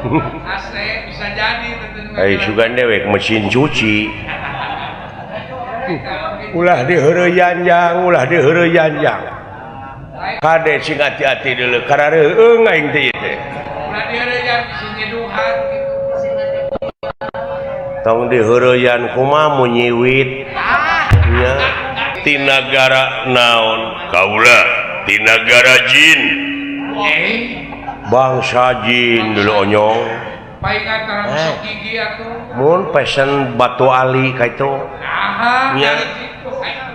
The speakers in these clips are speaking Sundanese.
AC bisa jadi. Ai sugan dewek mesin cuci. Ulah diheureyan jang, ulah diheureyan jang. Kade sing hati-hati deuleu karareueung aing teh ieu teh. Ulah diheureyan bisi nyeduhan kitu. Tong diheureyan kumaha mun nyiwit. Nya ti nagara naon? Kaula ti nagara jin. Bangsa jin dulu onyong. Paingan tarang sok gigi atuh. Mun pesen batu ali ka itu. Aha, Nya.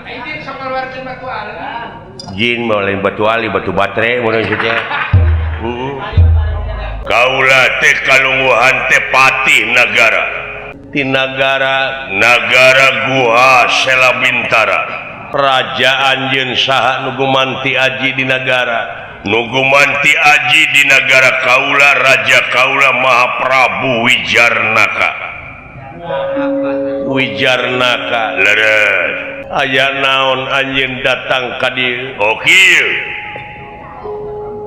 ai jin sok ngaluarkeun batu ali. Jin mah lain batu ali, batu batre mun teh. Heeh. Kaula teh kalungguhan teh patih nagara. Ti nagara nagara Guha Selabintara. Raja anjeun saha nu gumanti aji di nagara? Nu gumanti aji di nagara kaula Raja kaula Mahaprabu Wijarnaka. Wijarnaka leres. Aya naon anjeun datang ka dieu? Oh kieu.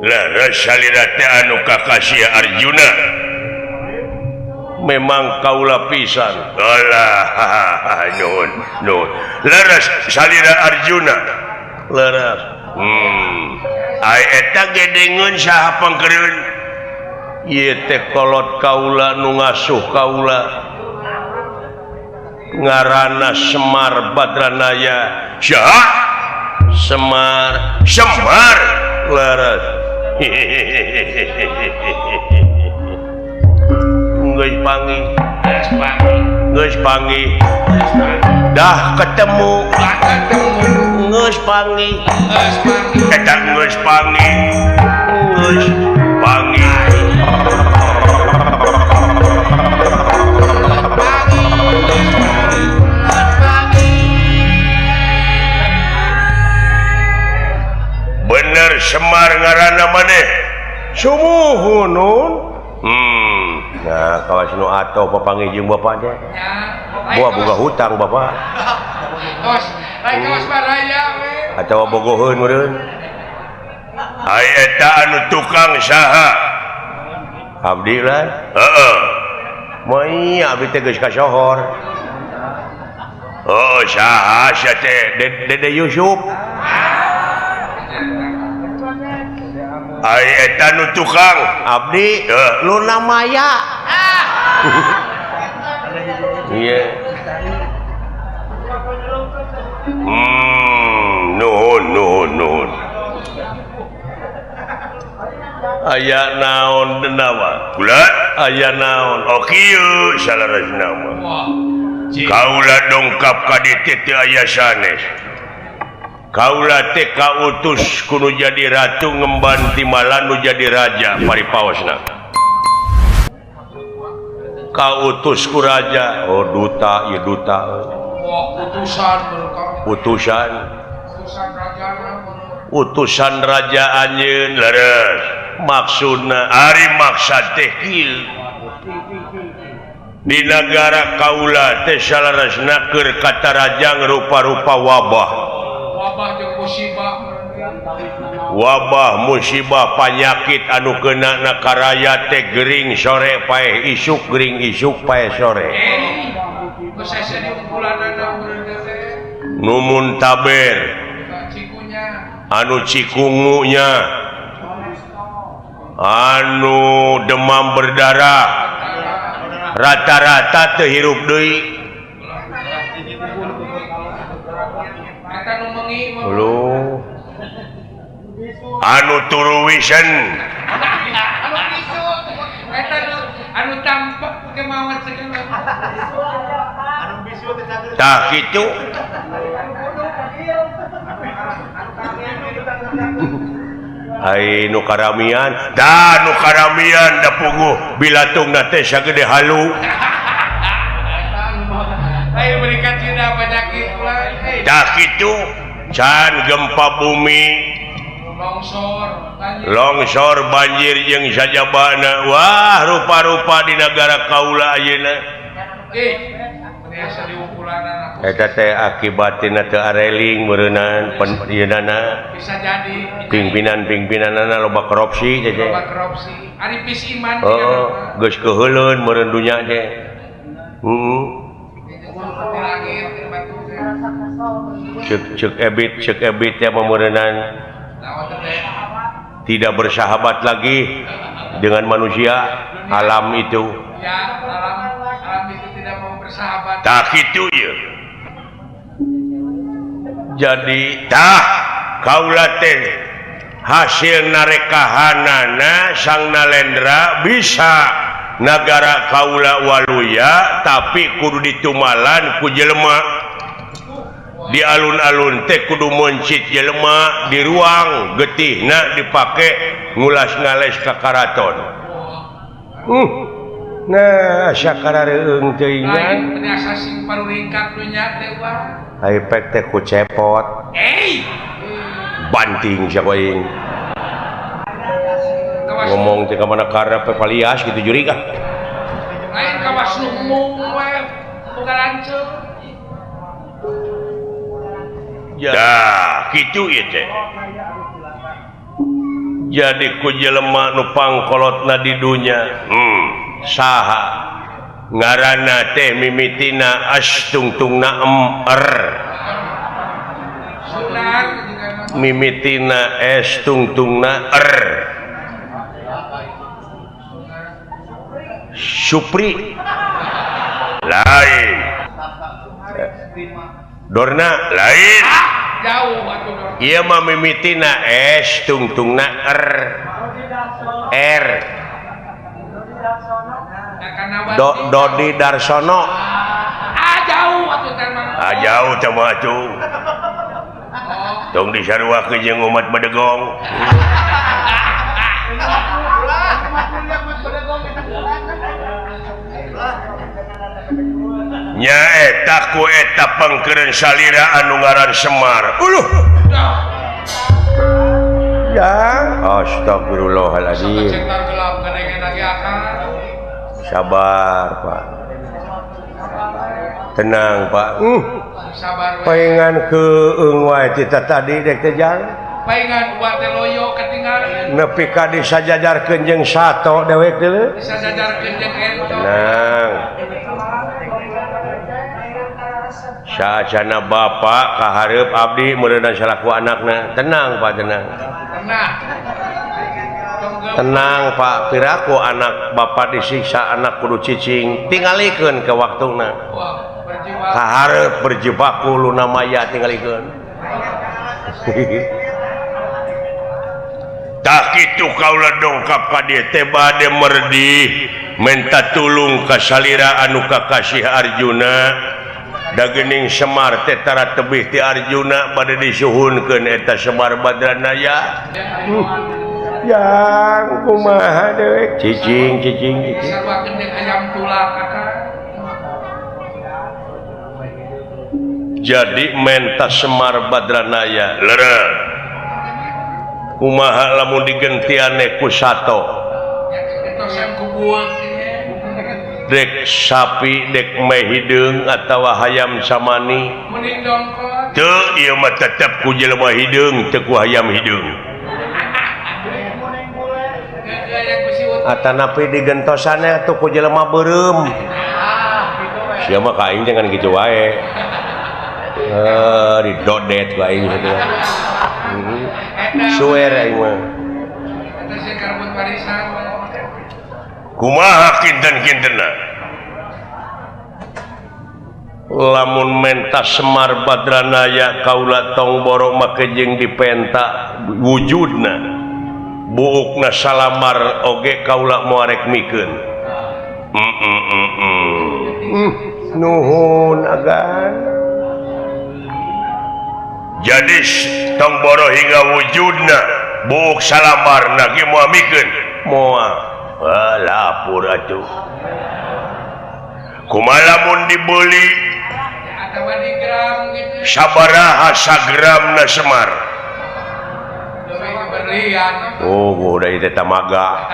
Leres salira teh anu kakasih Arjuna. Memang kaula pisan. Alah, nuhun, nuhun. Leres salira Arjuna. Leres. Ai eta gedengeun saha pangkereun? Ieu teh kolot kaula nu ngasuh kaula. Ngaranna Semar Badranaya. Saha? Semar. Semar. Leres. Geus panggih. Geus panggih. Dah ketemu. Geus panggih. Eta geus panggih. Geus panggih. Bener Semar ngaranna maneh. Sumuhun nun. Nah, kawas nu atoh papanggih jeung bapak teh. Buah boga hutang bapak. Tos, lain kawas baraya we. Atawa bogoheun meureun. Ai eta anu tukang saha? Abdi lah. Heeh. Moal abdi teh geus kasohor. Oh, saha sia teh? Dede Yusuf. Ai eta nu tukang abdi Luna Maya. Iya. Nuhun nuhun nuhun. Aya naon denawa? Kula aya naon? Oh kieu salaresna mah. Kaula dongkap ka dieu teu aya sanes. Kaula teh kautus kudu jadi ratu ngemban timbalan nu jadi raja paripaosna. Kautus ku raja, oh duta ieu duta. Wah, utusan utusan. Utusan Utusan raja anjeun leres. Maksudna ari maksad teh kieu. Di nagara kaula teh salaresna keur katarajang rupa-rupa wabah. Wabah jeung musibah. Wabah musibah panyakit anu kena na karaya teh gering sore paeh isuk gering isuk paeh sore. Numun taber anu cikungunya anu demam berdarah rata-rata teu hirup deui. Halo. Anu turuwisen anu tampak kemauan segala tah kitu. Ai nu karamian da nu karamian da puguh bilatungna teh sagede halu. Ayo berikan cina penyakit ulah. Tah kitu can gempa bumi longsor banjir jeung sajabana. Wah rupa-rupa di negara kaula ayeuna. Eta teh akibatina teu areling meureunnan penyeunana. Bisa jadi pimpinan-pimpinanana loba korupsi teh. Loba korupsi. Ari pis iman. Oh, geus keuheuleun meureun dunya teh. Heeh. Cek ebit ya pemerenan tidak bersahabat lagi dengan manusia alam itu. Ya, alam itu tidak mau bersahabat. Tak itu ya. Jadi tah kaula teh hasil narekahanana Sang Nalendra bisa nagara kaula waluya tapi kudu ditumalan ku jelema. Di alun-alun teh kudu mencit jelema di ruang getihna dipake ngulas ngales ka karaton. Nah sakara reung teuing nya. Lain asa sing paruringkak dunya teh uang. Ai pek teh ku cepot. Banting sia aing. Ngomong teh ka mana karep palias kitu jurig ah. Lain kawas lumung we boga lanceuk. Ya, kitu ieu teh. Jadi ku jelema nu pangkolotna di dunya, saha ngaranna teh mimitina as tungtungna er. Mimitina es tungtungna er. Supri. Lain. Dorna lain. Jauh atuh Dorna. Ieu mah mimitina S tungtungna R. R. Dodi Darsono. Ah jauh atuh teh mah. Ah jauh teh mah atuh. Tong disaruakeun jeung umat Bedegong. Nyaeta ku eta pangkeureun salira anu ngaran Semar. Uluh. Ya, astagfirullahaladzim. Sabar, Pak. Tenang, Pak. Sabar we. Paingan keung wae tita tadi dek teh jang. Paingan uak teh loyo katinggalan. Nepi ka disajajarkeun jeung sato dewek teh. Disajajarkeun jeung ento. Tenang. Saacana bapak kahareup abdi meureunna salaku anakna. Tenang Pak, tenang. Tenang. Tenang Pak, piraku anak bapak disiksa anak kudu cicing, tingalikeun ke waktuna. Kahareup berjibaku luna maya tingalikeun. Tah kitu kaula dongkap ka dieu teh bade merdi menta tulung ka salira anu kakasih Arjuna. Dagening Semar teh tara tebih ti Arjuna bade disuhunkeun eta Semar Badranaya. Yang kumaha dewek cicing cicing cicing. Sarua jeung ayam tulang akang. Jadi menta Semar Badranaya leureuh. Kumaha lamun digentiane ku sato. Dek sapi dek meh hideung atawa hayam samani teu ieu mah tetep ku jelema hideung teu ku hayam hideung. Atanapi digentosanna atuh ku jelema beureum. Sia mah ka aing jangan kitu wae. Didodet ku aing kitu. Suwer aing mah. Kumaha kinten-kintenna lamun menta Semar Badranaya kaula tong boro make jeung dipenta wujudna buukna salamar oge kaula moarek mikeun. Nuhun agan. Jadi tong boro hingga wujudna buuk salamar ge moal mikeun moal. Lapur atuh. Kumaha lamun dibeli atawa digram gitu. Sabaraha sagramna Semar. Oh, udah itu tamaga.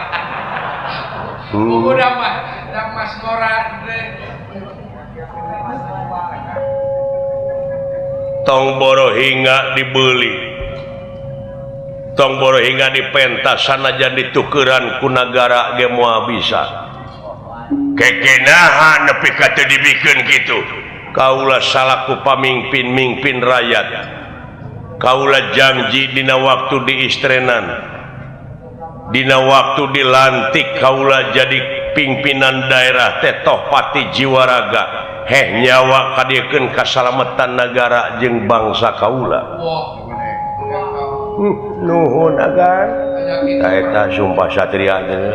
Udah mah, mas ngora. Tong boro hingga dibeli tong boro hingga dipentas sanajan ditukeran ku nagara ge moal bisa. Kekenaha nepi ka teu dibikeun kitu. Kaula salaku pamimpin mingpin rakyat. Kaula janji dina waktu diistrenan. Dina waktu dilantik kaula jadi pimpinan daerah teh toh pati jiwaraga. Heh nyawa kadiekeun kasalametan nagara jeung bangsa kaula. Nuhun agan. Eta sumpah satria teh.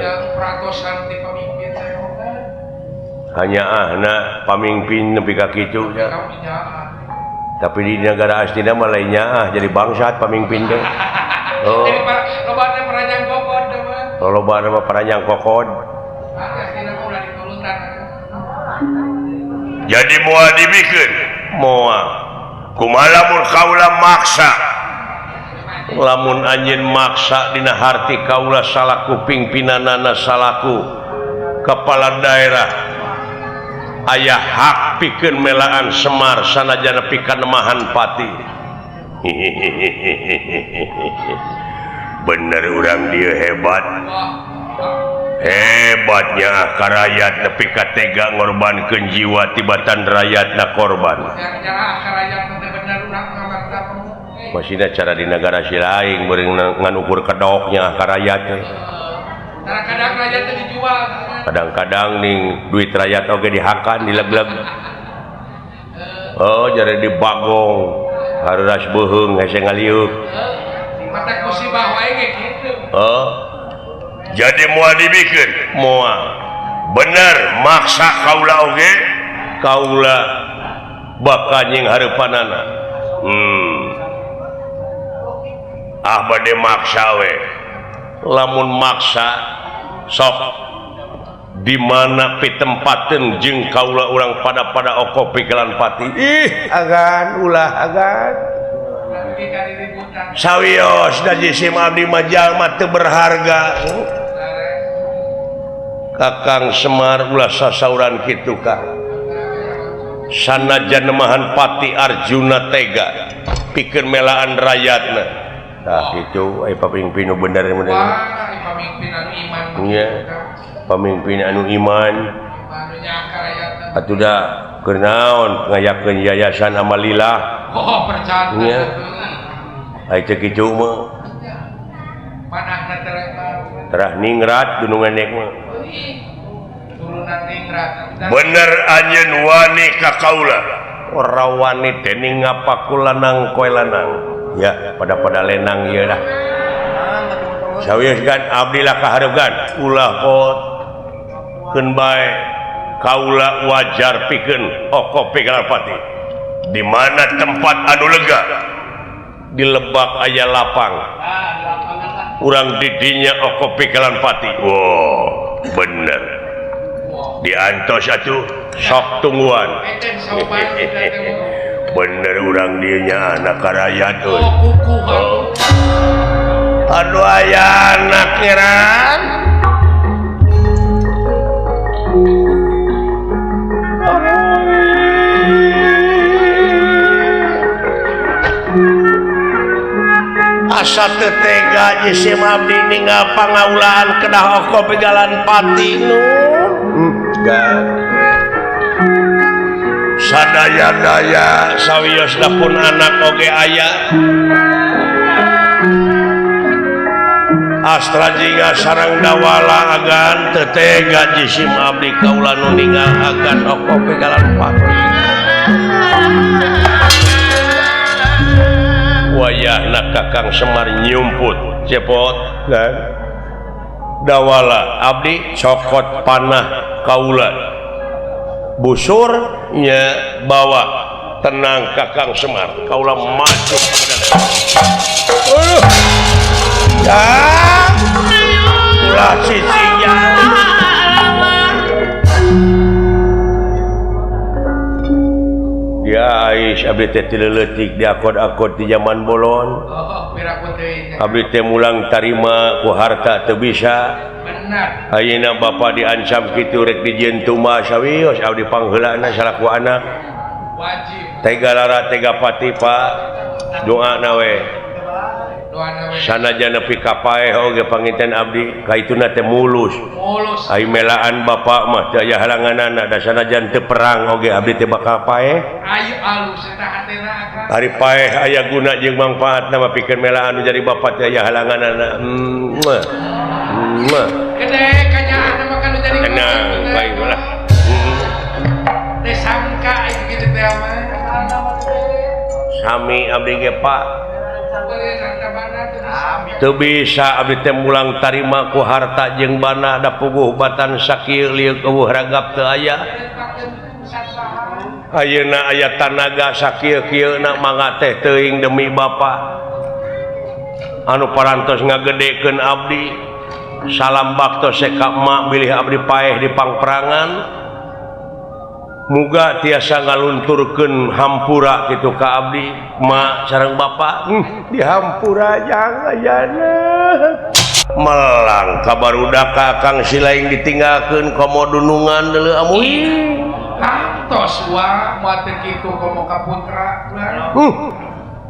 Hanya ahna pamimpin nepi ka kitu nya. Tapi di negara astina mah lain nyaah jadi bangsat pamimpin teh. Oh. Loba mah paranjang kokod. Jadi moal dibikeun moal. Kumaha lamun kaula maksa? Lamun anjeun maksa dina harti kaula salaku pimpinanana salaku kepala daerah aya hak pikeun melaan Semar sanajan nepi ka nemahan pati. Bener urang dieu hebat. Hebatnya karayat nepi ka tega ngorbankeun jiwa tibatan rakyatna korban. Masihna cara di negara si lain beureung ngan ukur kedoknya karayat teh. Kadang-kadang ning duit rakyat oge dihakan dileg-leg. Oh jare di Bagong haruras beuheung hese ngaliuk. Oh jadi moal dibikeun moal. Bener maksa kaula oge kaula bakal nying hareupanana. Ah bade maksa we. Lamun maksa sok di mana pitempateun jeung kaula urang pada-pada oko pikiran pati. Ih agan ulah agan. Sawios da jisim abdi mah jalma teu berharga. Kakang Semar ulah sasauran kitu ka. Sanajan nemahan pati Arjuna tega pikeun melaan rakyatna. Tah kitu ai pamimpin nu bener bener. Pamimpin anu iman. Nya, pamimpin anu iman. Atuh da keur naon ngayakeun yayasan Amalilah. Oh, percaya. Nya. Ai teu kitu mah. Terah ningrat gunungan nek mah. Bener anjeun wani ka kaula. Ora wani dening ngapaku lanang koe lanang. Ya, pada-pada lenang ieu lah. Sawios kan abdi lah kahareupan ulah pot. Keun bae kaula wajar pikeun oko pati. Di mana tempat anu lega? Di lebak aya lapang. Urang didinya oko pati. Wow, bener. Diantos atuh sok tungguan. Bener urang dieu nya anak rakyat euy. Aduh aya anak ngeran. Asa teu tega jisim abdi ninggal pangaulaan kedah oko pegalan pati nu. Sadaya-daya sawiosna pun anak oge aya. Astra jingga sareng dawala agan teu tega jisim abdi kaula nu ninggal agan oko pegalan pati. Wayahna Kakang Semar nyumput cepot kan. Dawala abdi cokot panah kaula busur nya bawa tenang Kakang Semar kaula maju aduh ya ulah cicinya dia ais abdi teh ti leutik diakod-akod di zaman bolon. Oh, Abdi teh mulang tarima ku harta teu bisa. Benar. Ayeuna bapa diancam kitu rek dijieun tumbal sawios abdi pangheulana salaku anak. Wajib. Tega lara tega pati Pak. Doana we. Sanajan nepi ka paeh oge panginten abdi kaituna teh mulus. Mulus. Ai melaan bapak mah teu aya halanganana da sanajan teu perang oge abdi teh bakal paeh. Ayo alus eta hatena akang. Ari paeh aya guna jeung mangfaatna mah pikeun melaan nu jadi bapak teh aya halanganana. Gede kanyaahna mah kan nu jadi tenang bae lah. Teh sangka aya kitu teh mah. Sami abdi ge Pak. Teu bisa abdi teh mulang tarima ku harta jeung bana da puguh batan sakieu lieu eueuh ragap teu aya. Ayeuna aya tanaga sakieu-kieuna mangga teh teuing demi bapa. Anu parantos ngagedekeun abdi. Salam bakto seka emak bilih abdi paeh di pangperangan. Muga tiasa ngalunturkeun hampura kitu ka abdi mak sareng bapa. Dihampura jang ayana. Melang ka barudak ka Kang Silaing ditinggalkeun komo dunungan deuleu amuy. Kantos wa moal teu kitu komo ka putra.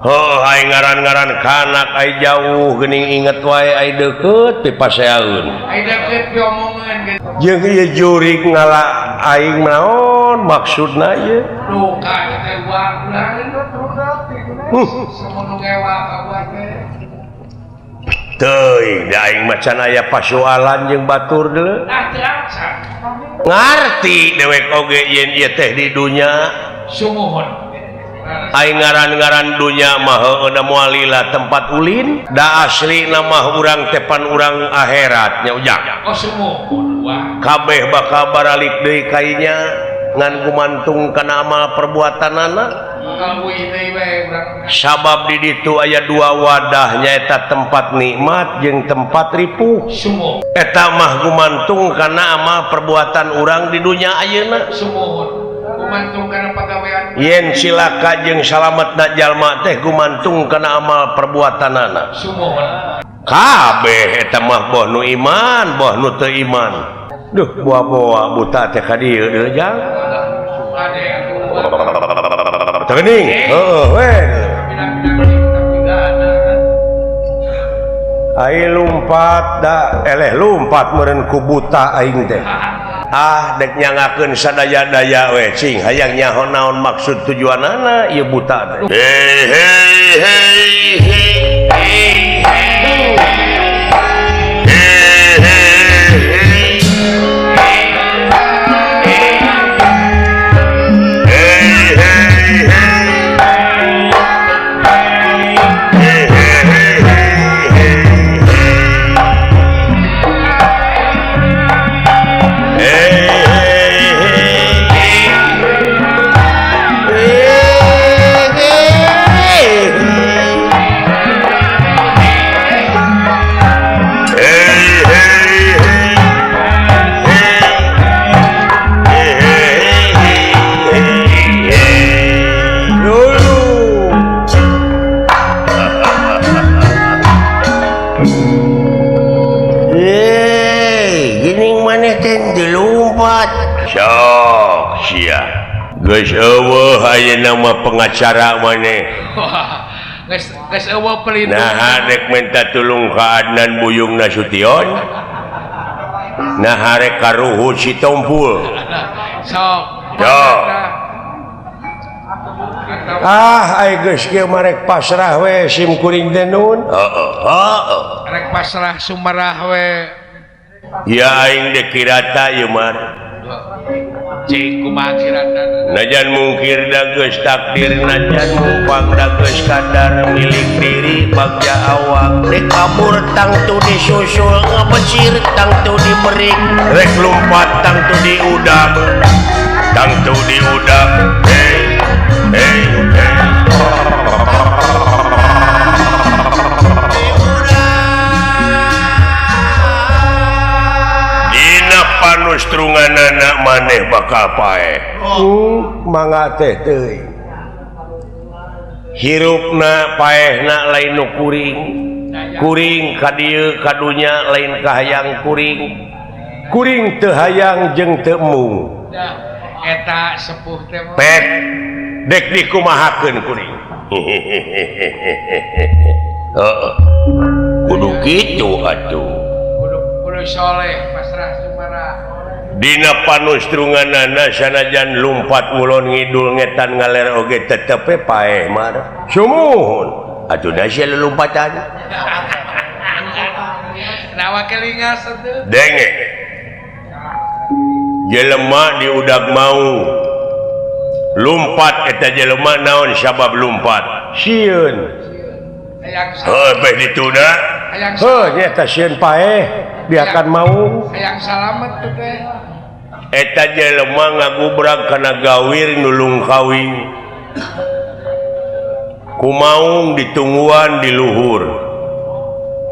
Heuh ai ngaran-ngaran kanak ai jauh geuning inget wae ai deukeut pipaseaeun. Ai deukeut piomongeun ge. Jeung ieu jurig ngala aing naon maksudna ieu? Duka teh wa semono ngewa ka buah teh. Teuing da aing mah can aya pasualan jeung batur deuleu. Ah teu acan. Ngarti dewek oge yen ieu teh di dunya. Sumuhun. Aing ngaran-ngaran dunya mah heueuh da moal lila tempat ulin da aslina mah urang teh pan urang akhirat nya ujang. Oh sumuhun wah. Kabeh bakal baralik deui ka inya ngan gumantung kana amal perbuatanana. Sabab di ditu aya dua wadah nyaeta tempat nikmat jeung tempat ripuh. Sumuhun. Eta mah gumantung kana amal perbuatan urang di dunya ayeuna. Sumuhun. Gumantung kana pagawean. Yen cilaka jeung salametna jalma teh gumantung kana amal perbuatanana. Sumuhun. Kabeh eta mah boh nu iman, boh nu teu iman. Duh, boa-boa buta teh ka dieu deui jang. Teu geuning. Heueuh we. Ai lumpat da eleh lumpat meureun ku buta aing teh. Ah dek nyangakeun sadaya-daya we cing hayang nyaho naon maksud tujuanana ieu buta teh. Hey hey hey hey hey Geus eueuh ayeuna mah pengacara maneh. Geus geus eueuh pelindung. Nah rek minta tulung ka Adnan Buyung Nasution. Nah rek ka Ruhut Sitompul. Sok. Yo. Ah ai geus kieu mah rek pasrah we sim kuring teh nun. Heeh heeh. Rek pasrah sumarah we. Ya aing dek kirata ieu mah. Cing kumaha kirata. Najan mungkir da geus takdir najan mumpang da geus kadar milik diri bagja awak rek kabur tangtu disusul ngabecir tangtu diberik rek lumpat tangtu diudak hey hey hey. Panustrunganana maneh bakal paeh. Mangga teh teuing. Hirupna paehna lain nu kuring. Kuring ka dieu ka dunya lain kahayang kuring. Kuring teu hayang jeung teu embung. Eta sepuh teh pek dek dikumahakeun kuring. Heeh. Kudu kitu atuh. Kudu soleh pasrah sumara. Dina panustrunganana sanajan lumpat ngulon ngidul ngetan ngaler oge tetep we paeh mah. Sumuhun. Atuh da sia lulumpatan. Nawa kelingas atuh. Denge. Jelema diudag mau. Lumpat eta jelema naon sabab lumpat? Sieun. Heuh beh dituna. Heuh nya eta sieun paeh diakan mau. Hayang salamet teh teh. Eta jelema ngagubrag kana gawir nulung kawing. Kumaung ditungguan di luhur.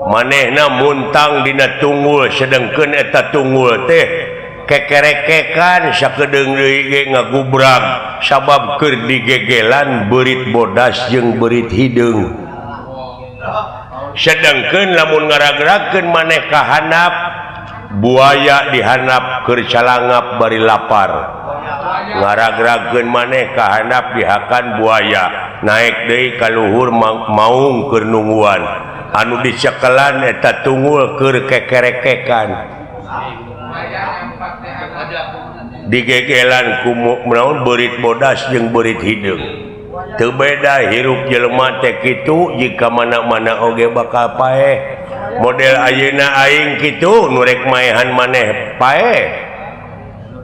Manehna muntang dina tunggul sedengkeun eta tunggul teh kekerekekan sakedeung deui ge ngagubrag sabab keur digegelan beurit bodas jeung beurit hideung. Sedengkeun lamun ngaragrakeun maneh ka handap buaya dihandap keur calangap bari lapar. Ngaragrakeun maneh ka handap dihakan buaya naek deui ka luhur maung keur nungguan. Anu dicekelan eta tunggul keur kekerekekan. Digegelan ku naon beurit bodas jeung beurit hideung. Teu beda hirup jelema teh kitu jika mana-mana oge bakal paeh. Model ayeuna aing kitu nu rek maehan maneh paeh.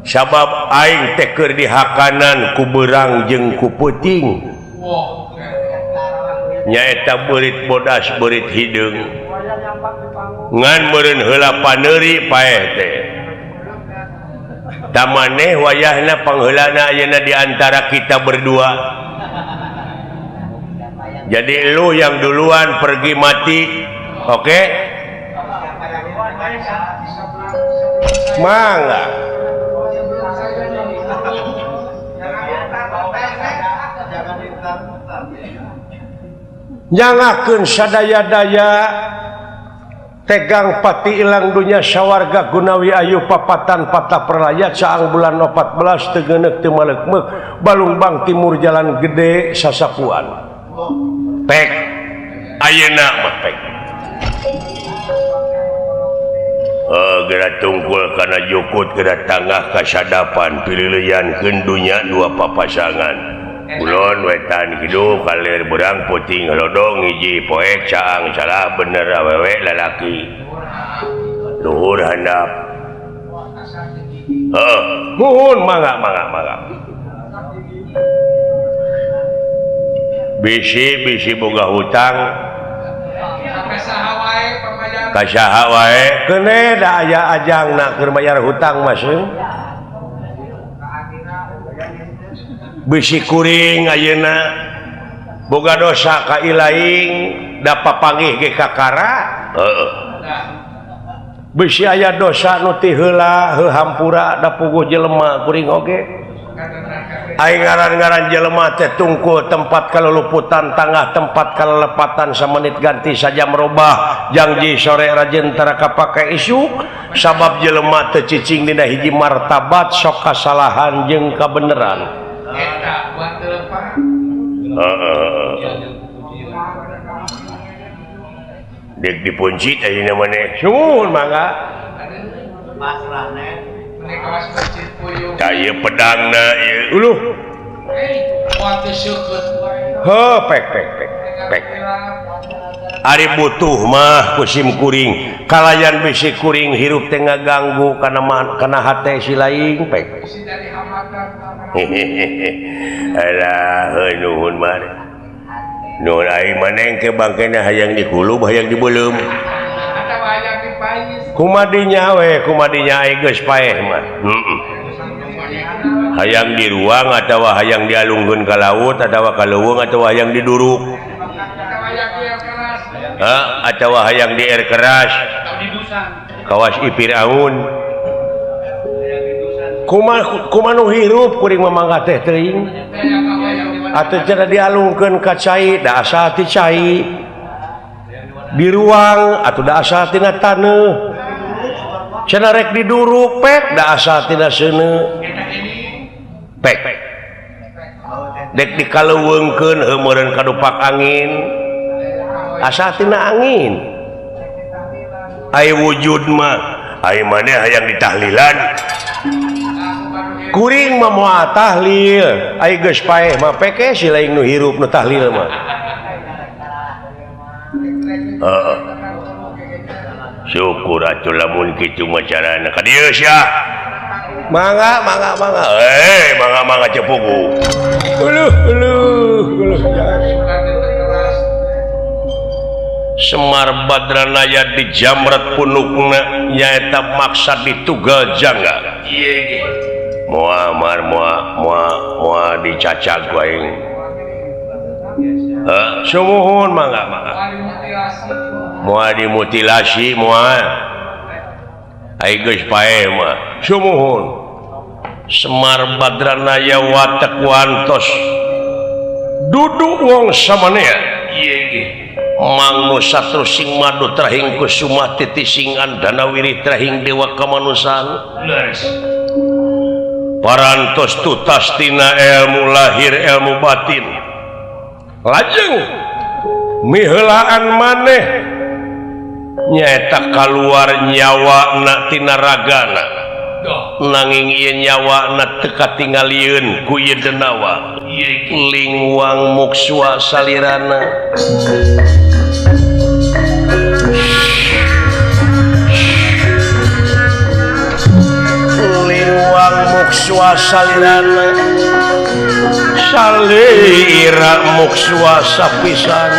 Sabab aing teh keur dihakanan ku beurang jeung ku peuting. Nyaeta beurit bodas beurit hideung. Ngan meureun heula paneuri paeh teh. Tamaneh wayahna pangheulana ayeuna di antara kita berdua. Jadi lu yang duluan pergi mati, oke? Okay? Mangga. Nyangakeun sadaya-daya tegang pati ilang dunya sawarga gunawi ayu papatan patah perlayat saang bulan 14 teu geuneuk teu maleukmeuk Balungbang Timur Jalan Gede Sasapuan. Pek ayeuna mah pek. Geura tungkul kana jukut geura tangah kasadapan pililiankeun dunya dua papasangan. Kulon wetan kidul kalir berang puting lodong hiji poek caang salah bener awewe lalaki luhur handap. Heeh, muhun mangga mangga mangga. Bisi bisi boga hutang ka saha wae keune da aya ajangna keur bayar hutang mah seung. Bisi kuring ayeuna boga dosa ka ilaing da papanggih ge kakara. Heeh. Bisi aya dosa nu ti heula heuh hampura da puguh jelema kuring oge. Aing ngaran-ngaran jelema teh tungkul tempat kaluluputan tangah tempat kalelepatan samenit ganti saja merubah janji sore rajin tara kapake isuk sabab jelema teh cicing dina hiji martabat sok kasalahan jeung kabeneran. Eta buat telepon. Heeh. Dek dipuncit ayeuna maneh. Sumuhun mangga. Pasrahne. Mene kawas masjid puyuh. Tah ieu pedangna ieu. Uluh. Moal teu seukeut wae. Heuh pek pek pek pek. Ari butuh mah ku sim kuring. Kalayan bisi kuring hirup teh ngaganggu kana kana hate si laing pek. Alah heuh nuhun mah. Nuhun aing maneh ke bangkena hayang dikulub hayang dibeuleum. Atawa hayang dipais. Kumadinya we kumadinya aing geus paeh mah. Heeh. Hayang diruang atawa hayang dialungkeun ka laut atawa ka leuweung atawa hayang diduruk. Ha atawa hayang di air keras. Kawas Ipiraun. Kumaha kumaha nu hirup kuring mah mangga teh teuing. Atuh cenah dialungkeun ka cai da asal ti cai. Di ruang atuh da asal tina taneuh. Cenah rek diduruk pek da asal tina seuneu. Pek. Dek dikaleuweungkeun heuh meureun kadupak angin. Asal tina angin. Ai wujud mah ai maneh hayang ditahlilan. Kuring mah moal tahlil, ai geus paeh mah peke si lain nu hirup nu tahlil mah. Heeh. Syukur atuh lamun kitu mah carana. Ka dieu sia. Mangga mangga mangga. Eh, mangga mangga cepugu. Uluh uluh uluh. Semar Badranaya di jamret punukna nyaeta maksa ditugal jangga. Ieu ge. Moal mar moal moal moal dicacag ku aing. Heuh, sumuhun mangga mangga. Moal dimutilasi moal. Ai geus paeh mah. Sumuhun. Semar Badranaya watek wantos. Duduk wong samanea. Ieu ge. Mang nu satru sing madu trahing kusuma titising andanawiri trahing dewa kamanusan. Leres. Parantos tutas tina ilmu lahir ilmu batin. Lajeng miheulaan maneh nyaeta kaluar nyawa na tina ragana. Nanging ieu nyawa na teu katingalieun ku ieu denawa. Lingwang mukswa salirana. Lingwang mukswa salirana. Salira mukswa sapisan.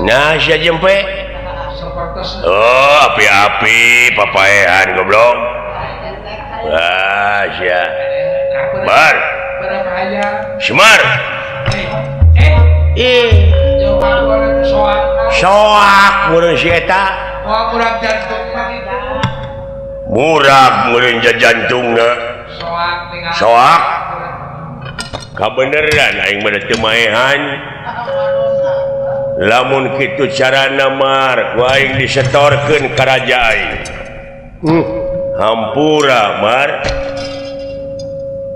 Nah, sia jempe. Oh, api-api papaehan goblok. Ah, sia. Bar. Semar. Eh. Soak meureun si eta. Murag jantung mah kitu. Murag meureun jantungna. Soak tinggal. Soak. Kabeneran aing mah teu maehan. Lamun kitu carana mar ku aing disetorkeun ka raja aing. Hampura mar.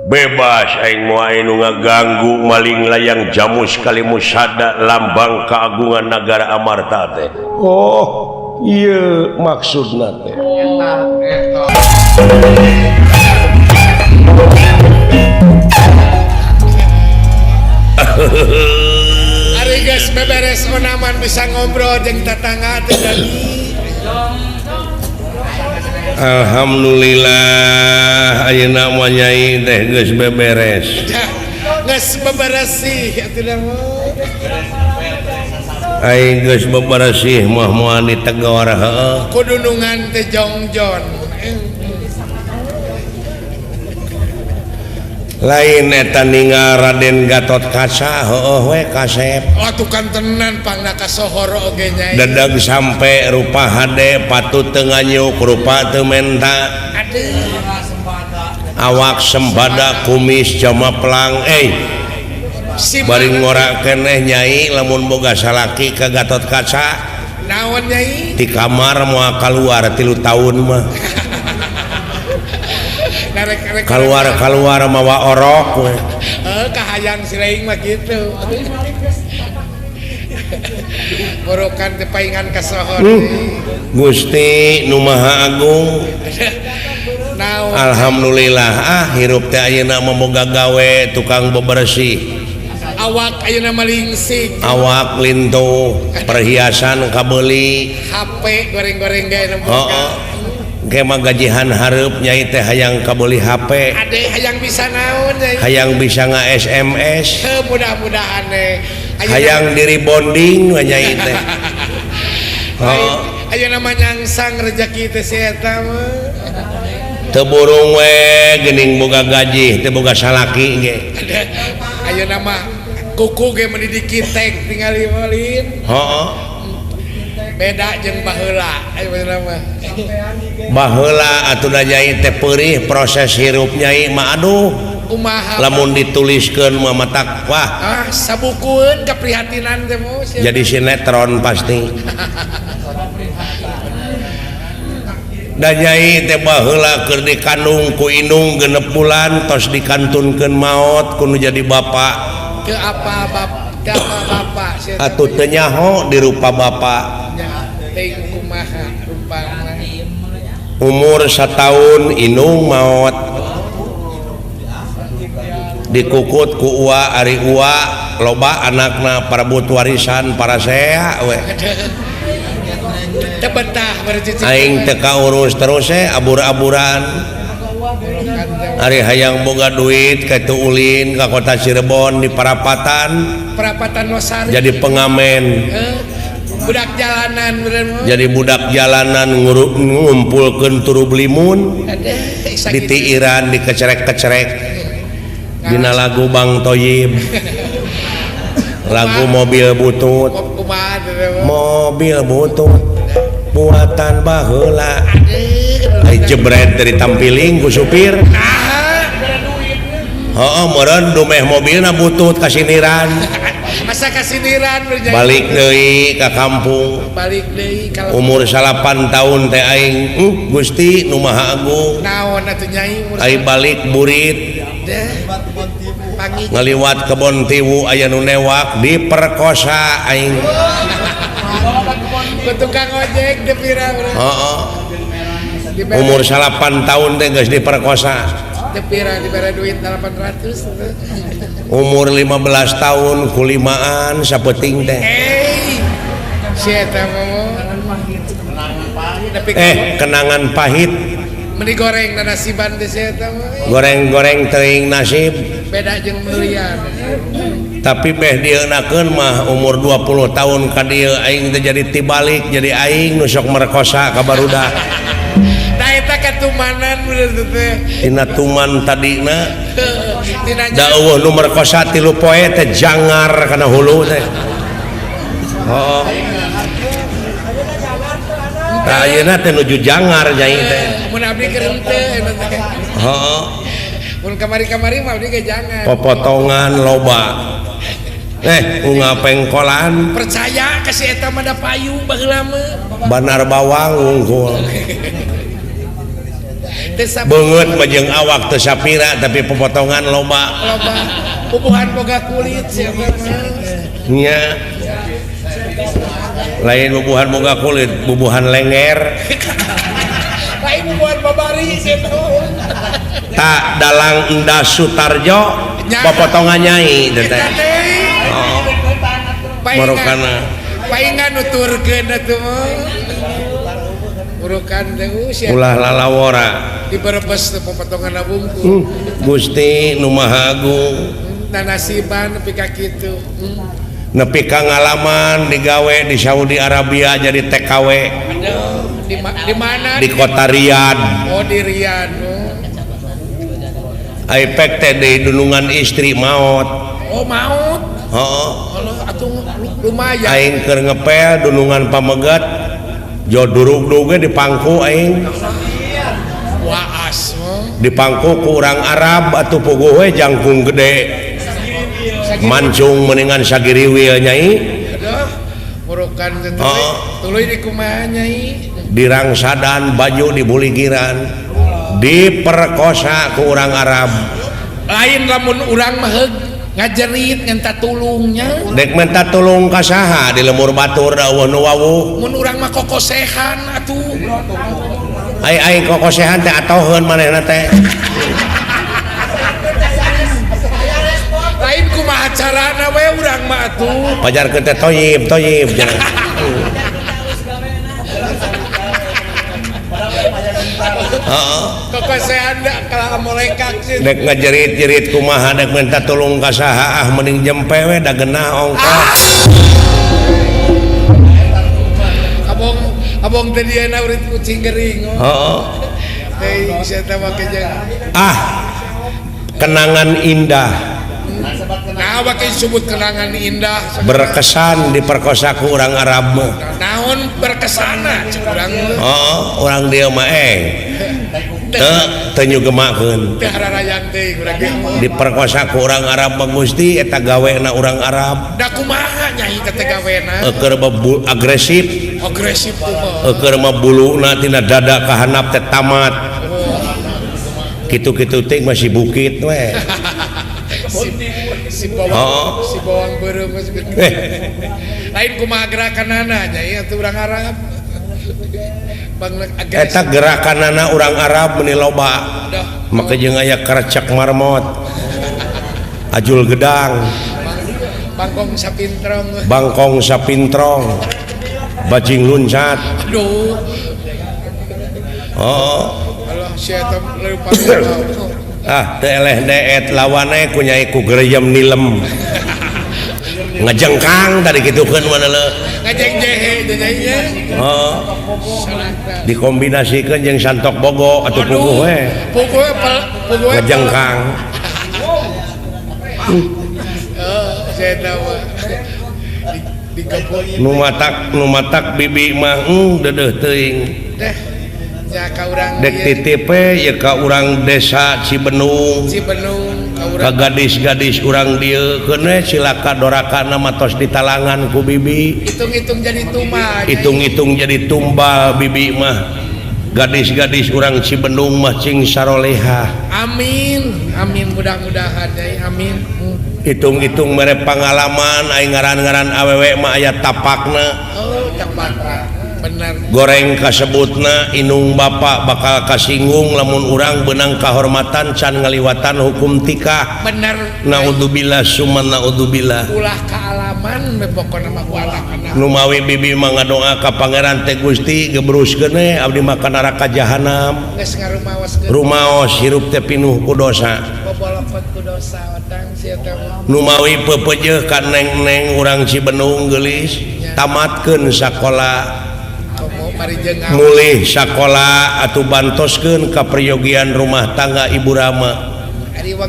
Bebas aing moal anu ngaganggu maling layang jamus kalimusada lambang keagungan nagara Amarta teh. Oh, ieu maksudna teh. Eta. Ari geus beberes onaman bisa ngobrol jeung tetangga teh jadi. Alhamdulillah ayeuna mah nyai teh geus beberes. Geus beberesih atuh da mah. Aing geus beberesih mah moal ditegor heuh. Kudunungan teh jongjon. Lain eta ninggal Raden Gatot Kaca heueuh we kasep. Oh tukang tenan pangna kasohor oge nyai. Dedeg sampe rupa hade patut teu nganyuk rupa teu menta. Aduh. Awak sembada kumis jama pelang eh. Bari ngora keneh nyai lamun boga salaki ka Gatot Kaca. Naon nyai? Di kamar moal kaluar 3 tahun mah. Keluar-keluar mawa orok we. Heuh kahayang si laing mah kitu. Borokan teh paingan kasohor. Gusti nu Maha Agung. Naon? Alhamdulillah ah hirup teh ayeuna mah boga gawe tukang bebersih. Awak ayeuna mah lingsik. Awak lintuh, perhiasan kabeuli. HP goreng-goreng ge nempo. Heeh. Ge mah gajihan hareup nyai teh hayang kabeuli HP. Ade hayang bisa naon nyai? Hayang bisa nga-SMS. Heuh mudah-mudahan we. Hayang diri bonding we nyai teh. Heeh. Ayeuna mah nyangsang rejeki teh si eta mah. Teu burung we geuning boga gaji, teu boga salaki ge. Ayeuna mah kuku ge meuni dikitek tingali malin. Heeh. Beda jeung baheula ayeuna mah. Baheula atuh da nyai teh peurih proses hirup nyai mah aduh. Kumaha lamun dituliskeun mah matak wah. Ah sabukueun keprihatinan teh mah. Jadi sinetron pasti. Da nyai teh baheula keur dikandung ku indung 6 bulan tos dikantunkeun maot ku nu jadi bapak. Ke apa ke apa bapak sia teh? Atuh teu nyaho dirupa bapak. Nya teuing kumaha rupana. Umur sataun indung maot. Dikukut ku uwa ari uwa loba anakna parebut warisan parasea we. Aing teu kaurus terus abur-aburan. Ari hayang boga duit ka teu ulin ka kota Cirebon di Parapatan. Parapatan Losari. Jadi pengamen. Budak jalanan bener. Jadi budak jalanan ngumpulkeun turub limun. Ditiiran dikecerek-kecerek. Dina lagu Bang Toyib. Lagu mobil butut. Mobil butut buatan baheula. Ai jebret dari tampiling ku supir. Heeh, meureun dumeh mobilna butut kasiniran. Asa kasiniran balik deui ka kampung. Balik deui ka umur 8 tahun teh aing Gusti nu Maha Agung. Naon atuh nyai umur aing balik burit. Ngaliwat kebon tiwu aya nu newak diperkosa aing. Ku tukang ojek dipira. Heeh. Umur 8 tahun teh geus diperkosa. Dipira dibere duit 800. Umur 15 tahun kulimaan sapeuting teh. Si eta mah. Kenangan pahit. Meni goreng na nasiban teh si eta mah. Goreng-goreng teuing nasib. Beda jeung meulian. Tapi beh dieunakeun mah umur 20 tahun ka dieu aing teh jadi tibalik jadi aing nu sok merkosa ka barudak. Tah eta katumanan bener teh. Tina tuman tadina. Da eueuh nu merkosa 3 poe teh jangar kana hulu teh. Heeh. Tah ayeuna teh nuju jangar nyai teh. Mun abdi keur henteu eta teh. Heeh. Mun kamari-kamari mah abdi ge jangan. Popotongan loba. Unga pengkolan. Percaya ka si eta mah da payu baheula mah. Banar bawang wungkul. Beungeut mah jeung awak teu sapira tapi popotongan loba. Loba. Pupuhan boga kulit si eta mah. Nya. Lain bubuhan boga kulit, bubuhan lenger. Lain bubuhan babari si eta mah. Tak dalang Endah Sutarjo popotongan nyai teh. Oh. Marokana. Paingan nuturkeun atuh mah. Urukan teh sia. Ulah lalawora. Diberebes teh popotongan bungkul. Gusti nu Maha Agung. Nanasiban nepi ka kitu. Nepi ka ngalaman digawe di Saudi Arabia jadi TKW. Aduh, di mana? Di kota Riyadh. Oh, di Riyadh. Oh. Aipek teh di dunungan istri maot. Oh, maot. Heeh. Atuh lumayan. Aing keur ngepel dunungan pameget. Jo durug-duge di pangku aing. Waas. Di pangku ku urang Arab atuh puguh we jangkung gede. Mancung mendingan sagiriwil nyai. Aduh, murukan teh tuluy di kumaha nyai. Dirangsadan baju dibuligiran. Diperkosa ku urang Arab. Lain lamun urang mah ngajerit minta tulungnya. Dek minta tulung ka saha di lemur batur da eueuh nu wawuh. Mun urang mah kokosehan atuh. Ai aing kokosehan teh atoheun manehna teh. Lain kumaha carana we urang mah atuh. Pajarkeun teh toyib toyib cenah. Heeh. Kokosehan da kalah molekak sih. Dek ngajerit-jerit kumaha dek minta tulung ka saha ah mending jempe we da genah ongkoh. Abong abong teh dieuna urit kucing gering. Heeh. Teuing sia teh make jeung ah kenangan indah. Awak disebut kenangan indah. Berkesan diperkosa ku urang Arab mah. Naon berkesana cek urang. Oh, urang dieu mah teu teu nyugemakeun. Teu hararayan teuing urang ge. Diperkosa ku urang Arab mah Gusti eta gawena urang Arab. Da kumaha nyai teh gawena? Keur agresif. Agresif kumaha? Keur mah buluna tina dada ka handap teh tamat. Kitu-kitu teh masih bukit we. Si bawang, oh. Si bawang beureum lain kumaha gerakanana nyai atuh urang Arab. Eta gerakanana urang Arab meuni loba. Make jeung aya kerecek marmot. Ajul gedang. Bangkong sapintrong. Bangkong sapintrong. Bajing luncat. Aduh. Oh. Alah sia eta leupan. Ah, teu eleh deet lawane ku nyai ku gereyem nilem. Ngajengkang tadi kitukeun mana leuh. Ngajeng jehe teh nyai nya. Heeh. Dikombinasikeun jeung santok bogo atuh puguh we. Puguh puguh ngajengkang. Heeh, sia eta mah. Nu matak bibi mah deudeuh teuing. Deh. Dek titip ya ka urang desa Cibenung. Cibenung ka gadis-gadis urang dieu keun we cilaka dorakana mah tos ditalangan ku bibi. Hitung-hitung jadi tumbal. Hitung-hitung jadi tumbal bibi mah. Gadis-gadis urang Cibenung mah cing sarolehah. Amin. Amin mudah-mudahan nyai amin. Hitung-hitung mere pangalaman aing ngaran-ngaran awewe mah aya tapakna. Oh, tapakna. Bener. Goreng kasebutna inung bapak bakal kasinggung lamun urang benang kahormatan can ngaliwatan hukum tikah. Bener. Naudzubillah summa naudzubillah. Ulah kaalaman pokona mah ku anak-anak. Numawi bibi mah ngadoa ka pangeran teh Gusti gebruskeun we abdi mah ka neraka jahanam. Geus ngarumaoskeun. Rumaos hirup teh pinuh ku dosa. Bobolokot ku dosa otang sia teh. Numawi pepeujeuh ka neng-neng urang Cibenung geulis tamatkeun sakola. Mulih sakola atau bantoskeun ka peryogian rumah tangga Ibu Rama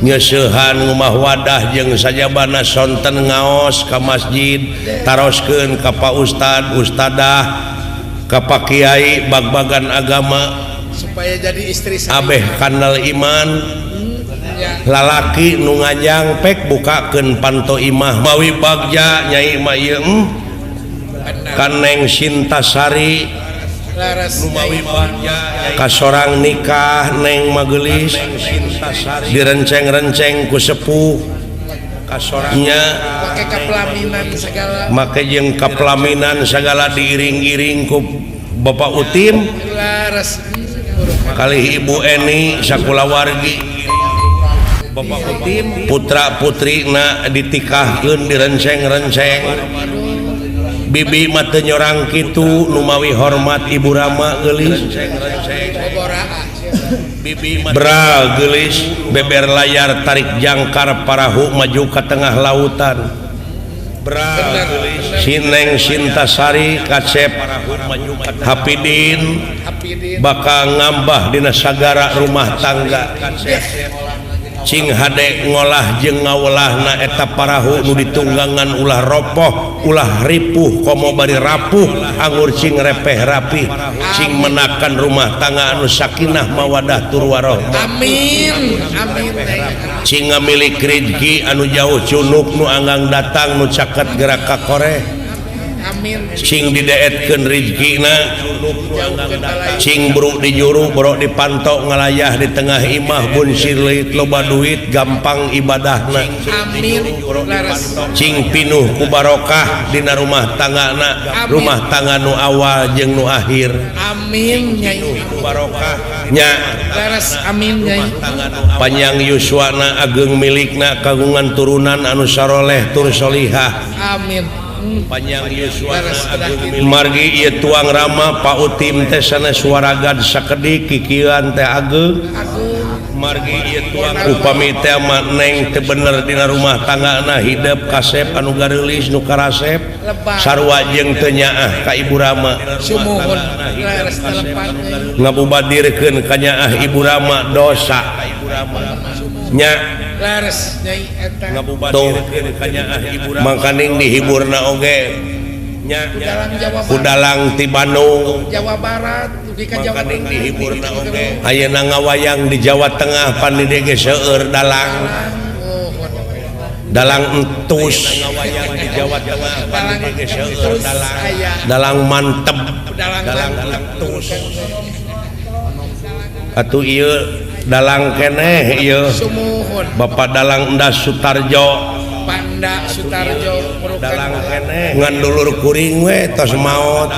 nyeusehan ngumah wadah jeung sajabana sonten ngaos ka masjid taroskeun ka Pak Ustad ustadah ka Pak Kiai bag-bagan agama supaya jadi istri abeh kanal iman lalaki nu ngajang pek bukakeun panto imah mawi bagja nyai mah ieu kaneng Sintasari kasorang nikah neng magelis direnceng-renceng ku sepuh nya make kapelaminan segala make jeung kapelaminan segala diiring-iring ku Bapak Utim kali Ibu Eni sakulawargi Bapak Utim putra putrina ditikahkeun direnceng-renceng bibi mah teu nyorang kitu numawi hormat Ibu Rama geulis bra geulis beber layar tarik jangkar parahu maju ka tengah lautan si Neng Sintasari kasep Hapidin bakal ngambah dina sagara rumah tangga cing hade ngolah jeung ngawelahna eta parahu nu ditunggangan ulah ropoh ulah ripuh komo bari rapuh anggur cing repeh rapih cing menakan rumah tangga anu sakinah mawadah tur warohmah. Amin amin. Cing ngamilik rizki anu jauh cunuk nu anggang datang nu caket gerak ka koreh. Amin. Cing dideetkeun rizkina cing bruk dijuru borok dipantok ngalayah di tengah imah bun silit loba duit gampang ibadahna. Amin. Cing pinuh ku barokah dina rumah tanggana rumah tangga nu awal jeung nu akhir. Amin nyai. Barokah nya. Laras amin nyai. Panjang yuswana ageng milikna kagungan turunan anu saroleh tur solihah. Amin. Panjang yuswana ageng margi ieu tuang rama Pak Utim teh sanes waragad sakedik kikieuan teh ageng margi ieu tuang upami teh mah neng teu bener dina rumah tanggana hidep kasep anu gareulis nu karasep sarua jeung teu nyaah ka Ibu Rama sumuhun ngabubadirkeun ka nyaah Ibu Rama dosa nya. Leres Nyai eta. Mangkaning dihiburna oge Kudalang ti Bandung Jawa Barat dugi ka Jawa Tengah dihiburna oge. Ayeuna ngawayang di Jawa Tengah pan di dieu ge seueur dalang. Dalang entus di Jawa Tengah pan di dieu ge seueur dalang. Dalang mantep, dalang entus. Atuh ieu dalang keneh ieu. Bapak Dalang Endas Sutarjo. Panda Sutarjo dalang keneh ngan dulur kuring we tos maot.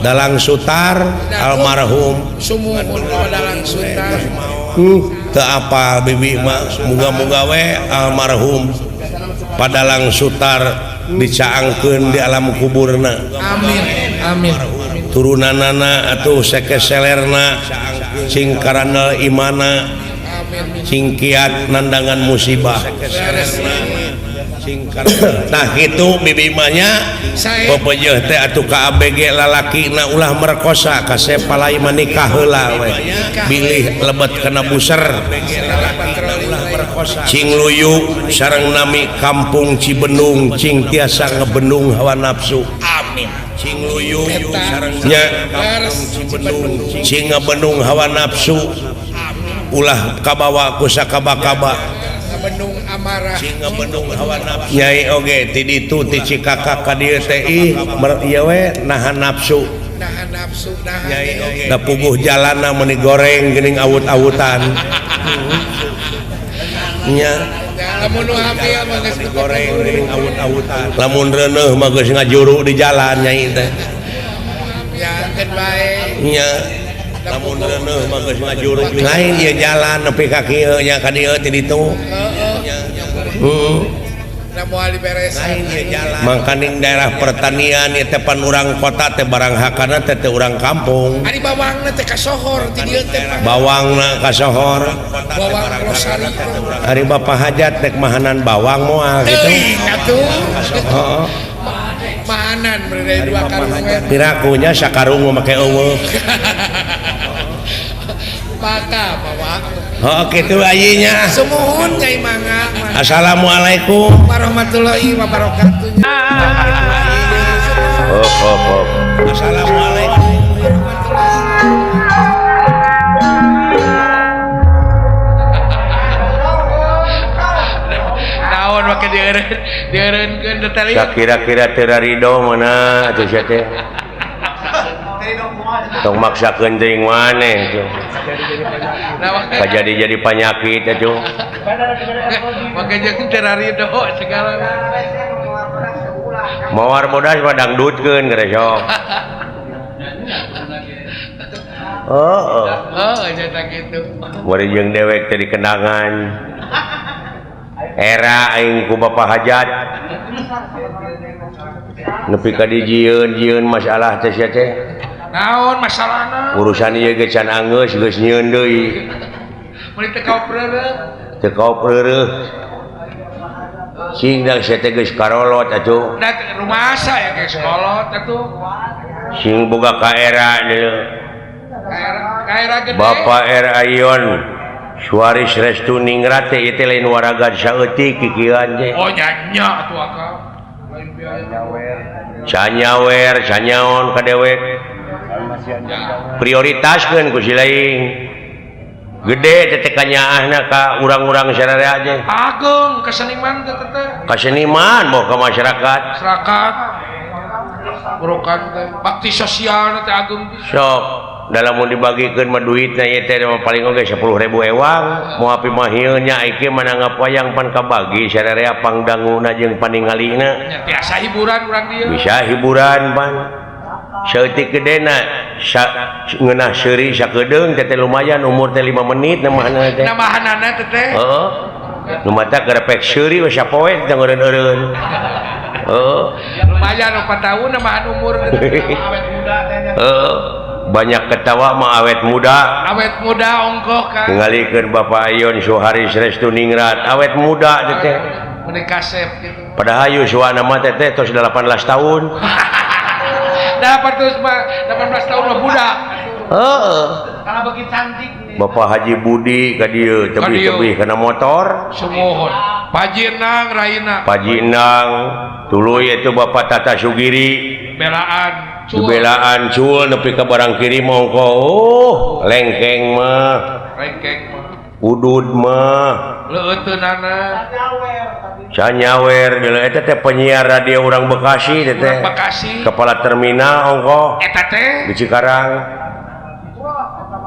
Dalang Sutar almarhum. Sumuhun Dalang Sutar. Teu apal bibi mah muga-muga we almarhum Padalang Sutar dicaangkeun di alam kuburna. Amin. Amin. Turunanana atuh sekeselerna sing karandel imana sing kiat nandangan musibah. Nah kitu bibi mah nya pepeujeuh teh atuh ka ABG lalakina ulah merkosa kasep palai menikah heula we bilih lebet kana buser cing luyu sareng nami kampung Cibendung cing tiasa ngebendung hawa nafsu. Amin. Cing luyu sareng nya kampung Cibendung cing ngebendung hawa nafsu ulah kabawa ku sakaba-kaba ngebendung amarah cing ngebendung hawa nafsu. Nyai oge ti ditu ti Cikakak ka dieu teh ih ieu we nahan nafsu. Nahan nafsu nahan. Nyai oge da puguh jalanna meuni goreng geuning awut-awutan. Nya lamun nu hamil mah geus goreng geuning awut-awutan. Lamun reuneuh mah geus ngajuru di jalan nyai teh. Ya keun bae. Nya lamun reuneuh mah geus ngajuru lain ieu jalan nepi ka kieu nya ka dieu ti ditu. Heeh. Da moal diberesan. Mangkaning daerah pertanian ieu teh pan urang kota teh barang hakana teh teh urang kampung. Ari bawangna teh kasohor ti dieu teh. Bawangna kasohor. Bawang Losari. Ari Bapak Hajat tek mahanan bawang moal kitu. Teuing atuh. Heeh. Mahanan berde dua karung we. Pirakunya sakarung make eueuh. Maka bawa. Oh kitu ayinya. Sumuhun Nyai mangga. Assalamualaikum warahmatullahi wabarakatuh. Oh, oh, oh. Assalamualaikum. Naon make dieureun-dieureunkeun teh. Sakira-kira teu rido mana atuh sia teh. Tong maksakeun teuing maneh tuh. Kajadi jadi panyakit atuh. Make jeung teu rido segala. Mawar bodas mah dangdutkeun geura sok. Oh, oh, nya kitu. Bari jeung dewek teh dikenangan. Era aing ku Bapak Hajat. Nepi ka dijieun-jieun masalah teh sia teh. Naon masalahna? Urusan ieu ge can anggeus geus nyieun deui. Meuni teu kaopreureuh. Teu kaopreureuh. Sing da sia teh geus karolot atuh. Da rumasa ya geus kolot atuh. Sing boga ka era deui. Ka era gede. Bapak R Ayon Suaris Restu Ningrat teh ieu teh lain waraga saeutik kikieuan teh. Oh nya nya atuh akang. Lain biaya. Canyawer, canyaon ka dewek. Prioritaskeun ku si lain. Gede teh teh kanyaahna ka urang-urang sararea teh. Ageung kaseniman teh teh. Kaseniman boh ka masyarakat. Masyarakat. Burukan teh bakti sosial teh ageung pisan. Sok dalam mau dibagikeun mah duitna ieu teh paling oge 10.000 ewang moal pimahieun nya ieu mah nanggap wayang pan kabagi sararea pangdanguna jeung paningalina. Biasa hiburan urang dieu. Bisa hiburan pan. Saeutik gedena ngeunah seuri sakedeung teh lumayan umur teh 5 menit namahanana teh. Namahanana teh teh. Heeh. Nu mata gerepek seuri we sapoe teh ngeureun-eureun. Heeh. Lumayan 4 tahun namahan umur teh awet muda teh. Heeh. Banyak ketawa mah awet muda. Awet muda ongkoh kan. Ningalikeun Bapak Ayon Suharis Restu Ningrat awet muda teh teh. Meuni kasep kitu. Padahal yuswana mah teh teh tos 18 tahun. 18 tahun mah budak. Heeh. Kalau begitu cantik nih. Bapak Haji Budi ka dieu tebih-tebih kana motor. Sumuhun. Pajinang Raina. Pajinang tuluy itu Bapak Tata Sugiri. Belaan cul. Belaan cul nepi ka barang kiri mongko. Oh, lengkeng mah. Lengkeng mah. Udud mah. Leuteunana. Canyawer deuleu eta teh penyiar radio urang Bekasi teh. Bekasi. Kepala terminal ongko. Eta teh di Cikarang.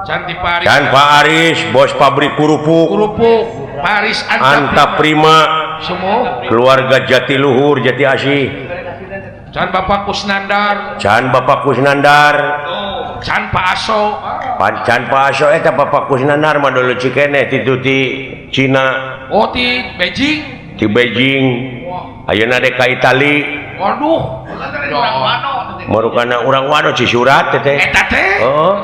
Can Pak Aris. Can Pak Aris, bos pabrik kerupuk. Kerupuk Paris Anta Prima. Semua. Keluarga Jatiluhur, Jati Asih. Can Bapak Kusnandar. Can Bapak Kusnandar. Oh, Can Pak Aso. Can Pak Aso eta Bapak Kusnandar mah dulu cikeneh ti ti Cina. Oh, ti Beijing. Ti Beijing. Ayeuna dek ka Itali. Waduh. Marukana urang Wano Cisurat teh. Eta teh. Heeh.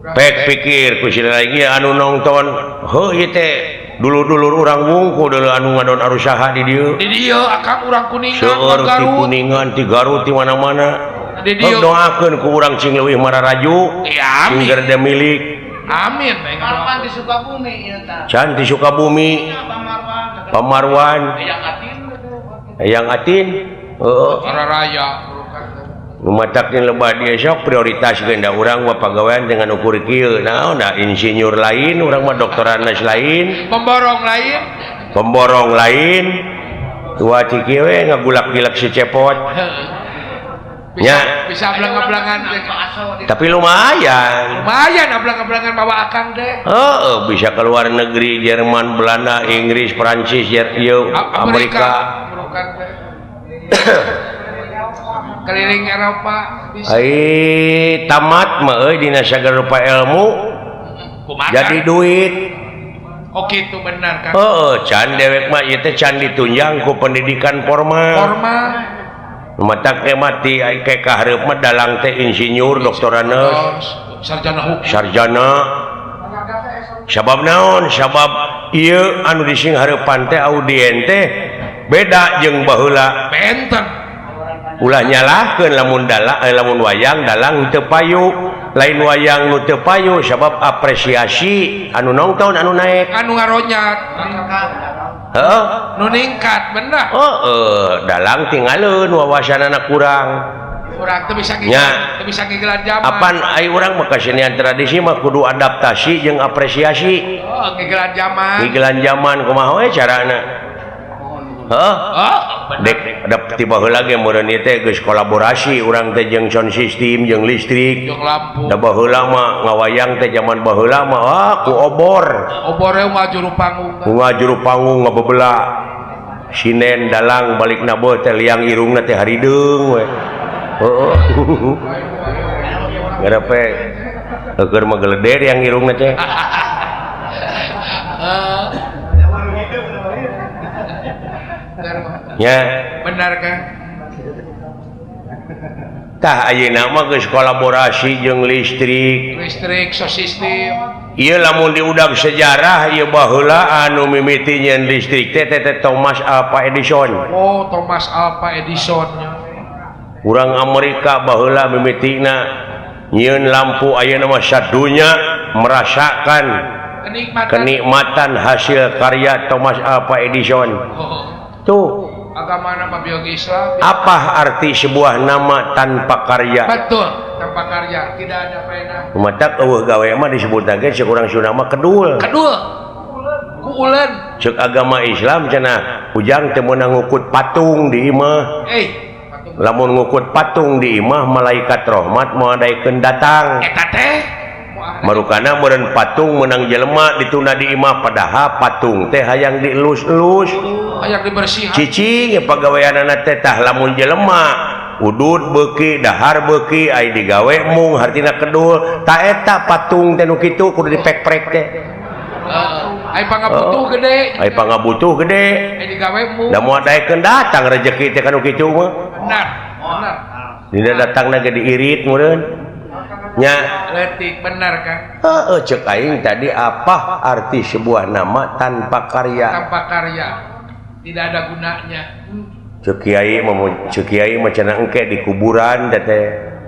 Pek pikir ku sila lagi anu nonton heuh ieu teh dulur-dulur urang wungku dulu anu ngadon arusaha di dieu. Di dieu akang urang Kuningan, seueur ti Kuningan, ti Garut, ti mana-mana. Di dieu doakeun ku urang cing leuwih mararaju, amin. Cing gerde milik. Amin. Marwan di Sukabumi ieu tah. Can di Sukabumi. Pamarwan. Eyang Atin. Heeh. Raya. Matakin lebah dia sok prioritas genda urang mah pagawean dengan ukur kieu naon da insinyur lain urang mah doktoranes lain pemborong lain dua ciki we ngagulak-gilak si cepot bisa, bisa ablang-ablangan tapi lumayan lumayan ablang-ablangan bawa akang deh heeh bisa keluar negeri Jerman Belanda Inggris Perancis Amerika keliling Eropa bisa. Ai tamat mah euy dina sagala rupa ilmu. Kumaha? Jadi duit. Oh kitu benar kan. Heeh, can dewek mah ieu teh can ditunjang ku pendidikan formal. Formal. Matak teh mati ai ke kahareup mah dalang teh insinyur, doktoranes, sarjana hukum. Sarjana. Sabab naon? Sabab ieu anu disinghareupan teh audien teh beda jeung baheula. Benten. Ulah nyalahkeun lamun dalang lamun wayang dalang teu payu lain wayang nu teu payu sabab apresiasi anu nonton anu naek anu ngaronyat heuh nu ningkat bener heeh dalang tinggalun wawasanana kurang urang teu bisa teu bisa ngigelan jaman apan ai urang mah kasenian tradisi mah kudu adaptasi jeung apresiasi oh ngigelan jaman kumaha we carana heuh dek ada tiba heula ge meureun ieu teh geus kolaborasi urang teh jeung sound system jeung listrik jeung lampu da baheula mah ngawayang teh jaman baheula mah ah ku obor obor we ngajuru panggung ngabebela sinen dalang balik na beuh teh liang irungna teh harideung we heuh ngarepe keur mah geleder yang irungna teh ya benar kan tah ayeuna mah geus kolaborasi jeung listrik listrik sound system ieu lamun diudag sejarah ieu baheula anu mimiti nyeun listrik teh teh Thomas Alva Edison. Oh Thomas Alva Edison urang Amerika baheula mimitina nyieun lampu ayeuna mah sadunya merasakan kenikmatan hasil karya Thomas Alva Edison. Oh. Tuh agama nama biologi Islam. Apa arti sebuah nama tanpa karya? Betul, tanpa karya tidak ada faedah. Matak eueuh gawe mah disebutna ge ceuk urang Sunda mah kedul. Kedul. Kuulen. Ceuk agama Islam cenah ujang teu meunang ngukut patung di imah. Patung. Lamun ngukut patung di imah malaikat rahmat moal daekeun datang. Eta teh marukana meureun patung meunang jelema ditunda di imah padahal patung teh hayang dielus-elus. Hayang dibersihan. Cicing pagaweanana teh tah lamun jelema udud beuki dahar beuki ai digawe mung hartina kedul ta eta patung teh nu kitu kudu dipek-prek teh. Ai pangabutuh gede. Ai pangabutuh gede. Ai digawe mung. Da moal daekeun datang rejeki teh kanu kitu mah. Benar. Benar. Dina datangna ge diirit meureun. Nya letik benar kan? Heeh cek aing tadi apa arti sebuah nama tanpa karya? Tanpa karya tidak ada gunanya. Cek kiai mah cenah engke di kuburan teh.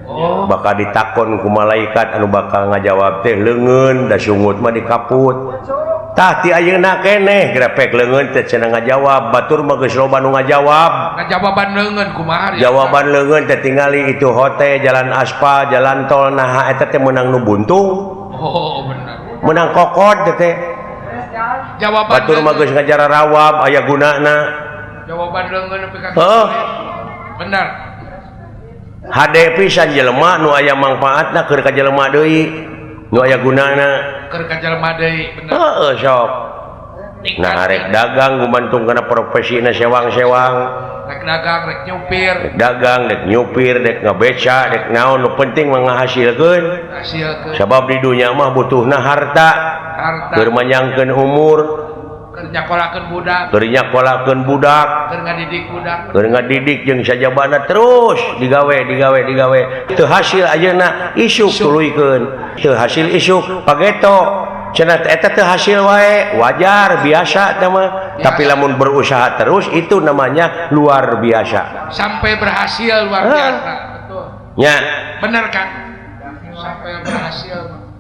Oh. Bakal ditakon ku malaikat anu bakal ngajawab teh leungeun da sungut mah dikaput. Tah ti ayeuna keneh grepek leungeun teh cenah ngajawab, batur mah geus loba nu ngajawab. Ngajawaban leungeun kumaha? Jawaban leungeun teh tingali itu hotel, jalan aspal, jalan tol naha eta teh meunang nu buntung. Oh, bener. Meunang kokod teh. Jawaban batur mah geus ngajarawab aya gunana. Jawaban leungeun nepi ka heuh. Bener. Hade pisan jelema nu aya mangfaatna keur ka jelema deui, nu aya gunana keur ka jelema deui, bener. Heeh sok. Nah rek dagang gumantung kana profesina sewang-sewang. Rek dagang, rek nyupir. Rek dagang, rek nyupir, rek ngabeca, rek naon nu penting mah ngahasilkeun. Hasilkeun. Sabab di dunya mah butuhna harta. Harta. Keur manyangkeun umur, keur nyakolakeun budak, keur nyakolakeun budak, keur ngadidik budak, keur ngadidik jeung sajabana terus digawe digawe digawe. Teu hasil ayeuna isuk tuluykeun, teu hasil isuk pageto. Cenah eta teu hasil wae, wajar biasa teh mah. Tapi lamun berusaha terus itu namanya luar biasa. Sampai berhasil luar biasa. Betul. Nya. Bener kan? Sampai berhasil.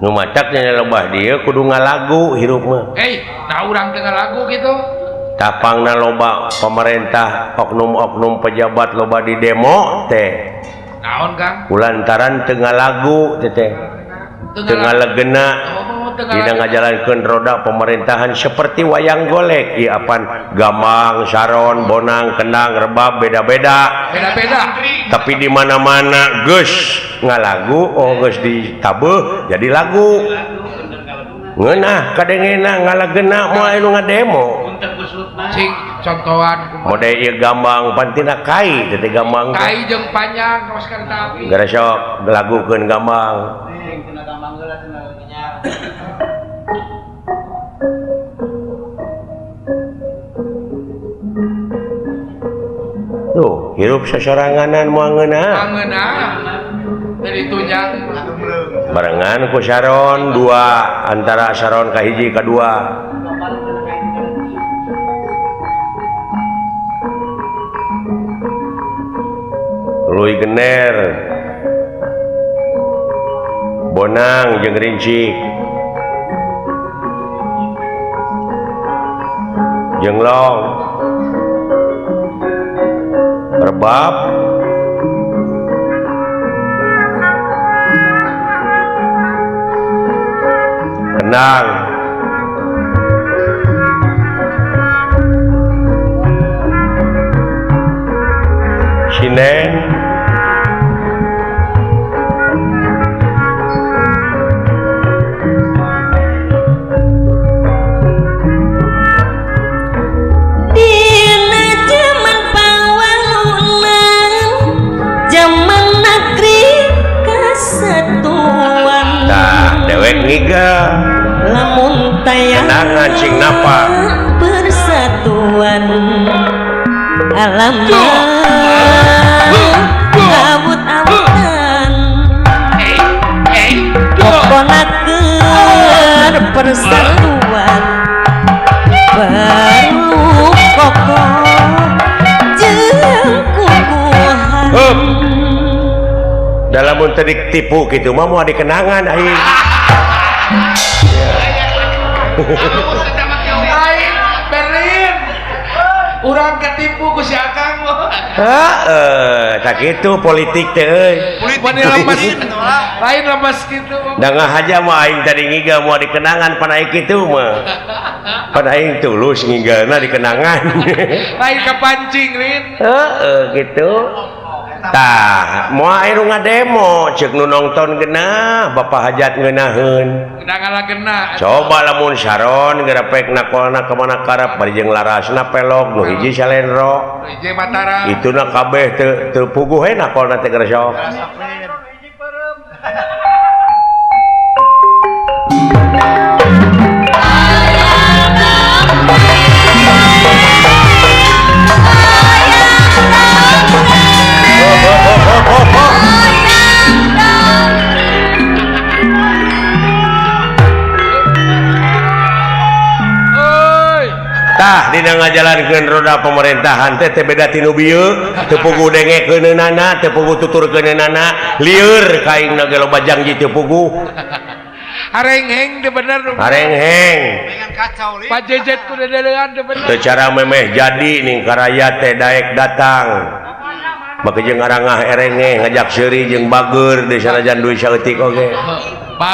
Nu matak nya lebah dieu kudu ngalagu hirup mah. Nah urang teu ngalagu kitu. Tapangna loba pemerintah, oknum-oknum pejabat loba di demo teh. Naon Kang? Kulantaran teu ngalagu teh teh. Teu ngalegena dina ngajalankeun roda pemerintahan seperti wayang golek ieu apan gambang, saron, bonang, kendang, rebab beda-beda. Beda-beda. Tapi di mana-mana geus ngalagu, oh geus ditabeuh jadi lagu. Ngeunah kadengena ngalagena moal anu ngademo. Cing contohan mode ieu gambang pantina kai teh gambang. Kai jeung panjang kawas kareta api. Gara sok lagukeun gambang. Tuh, hirup sasoranganan moal ngeunah. Ngeunah. Dari tunjang barengan ku saron dua antara saron ka hiji ka dua. Tuluy gener bonang jeung rincik jeung long rebab kendang sinen dina jaman pawalunan jaman negeri kesatuan. Tah dewek ngiga lamun tayang kenangan cing napa persatuan alam awut-awutan pokona keur persatuan baru kokoh jeung kukuhan. Dalam mun teu ditipu kitu mah moal dikenangan aing. Aing Berlin. Urang ketipu ku si Akang mah. Heeh, tak kitu politik teh euy. Politik lemes. Lain lemes kitu. Da ngahaja mah aing tadi ngiga moal dikenangan pan aing kitu mah. Pan aing tulus ngigalna dikenangan. Lain kapancing Lin. Heeh kitu. Tah, moal aya nu ngademo ceuk nu nongton geunah, Bapak Hajat ngeunaheun. Genah. Coba lamun saron gerepek nakolna ka mana karep bari jeung larasna pelog nu hiji salendro. Hiji Mataram. Ituna kabeh teu puguh we nakolna teh geus sok. Tah di dina ngajalankeun roda pemerintahan teh teu beda ti nu bieu, teu puguh dengekeunana, teu puguh tuturkeunana, lieur ka aing ge loba janji teu puguh. Arengheng teu bener. Arengheng. Pajejet ku dedelean teu bener. Secara memeh jadi ning karaya teh daek datang. Make jeung ngarangah erengeh ngajak seuri jeung bager di sanajan duit saeutik oge.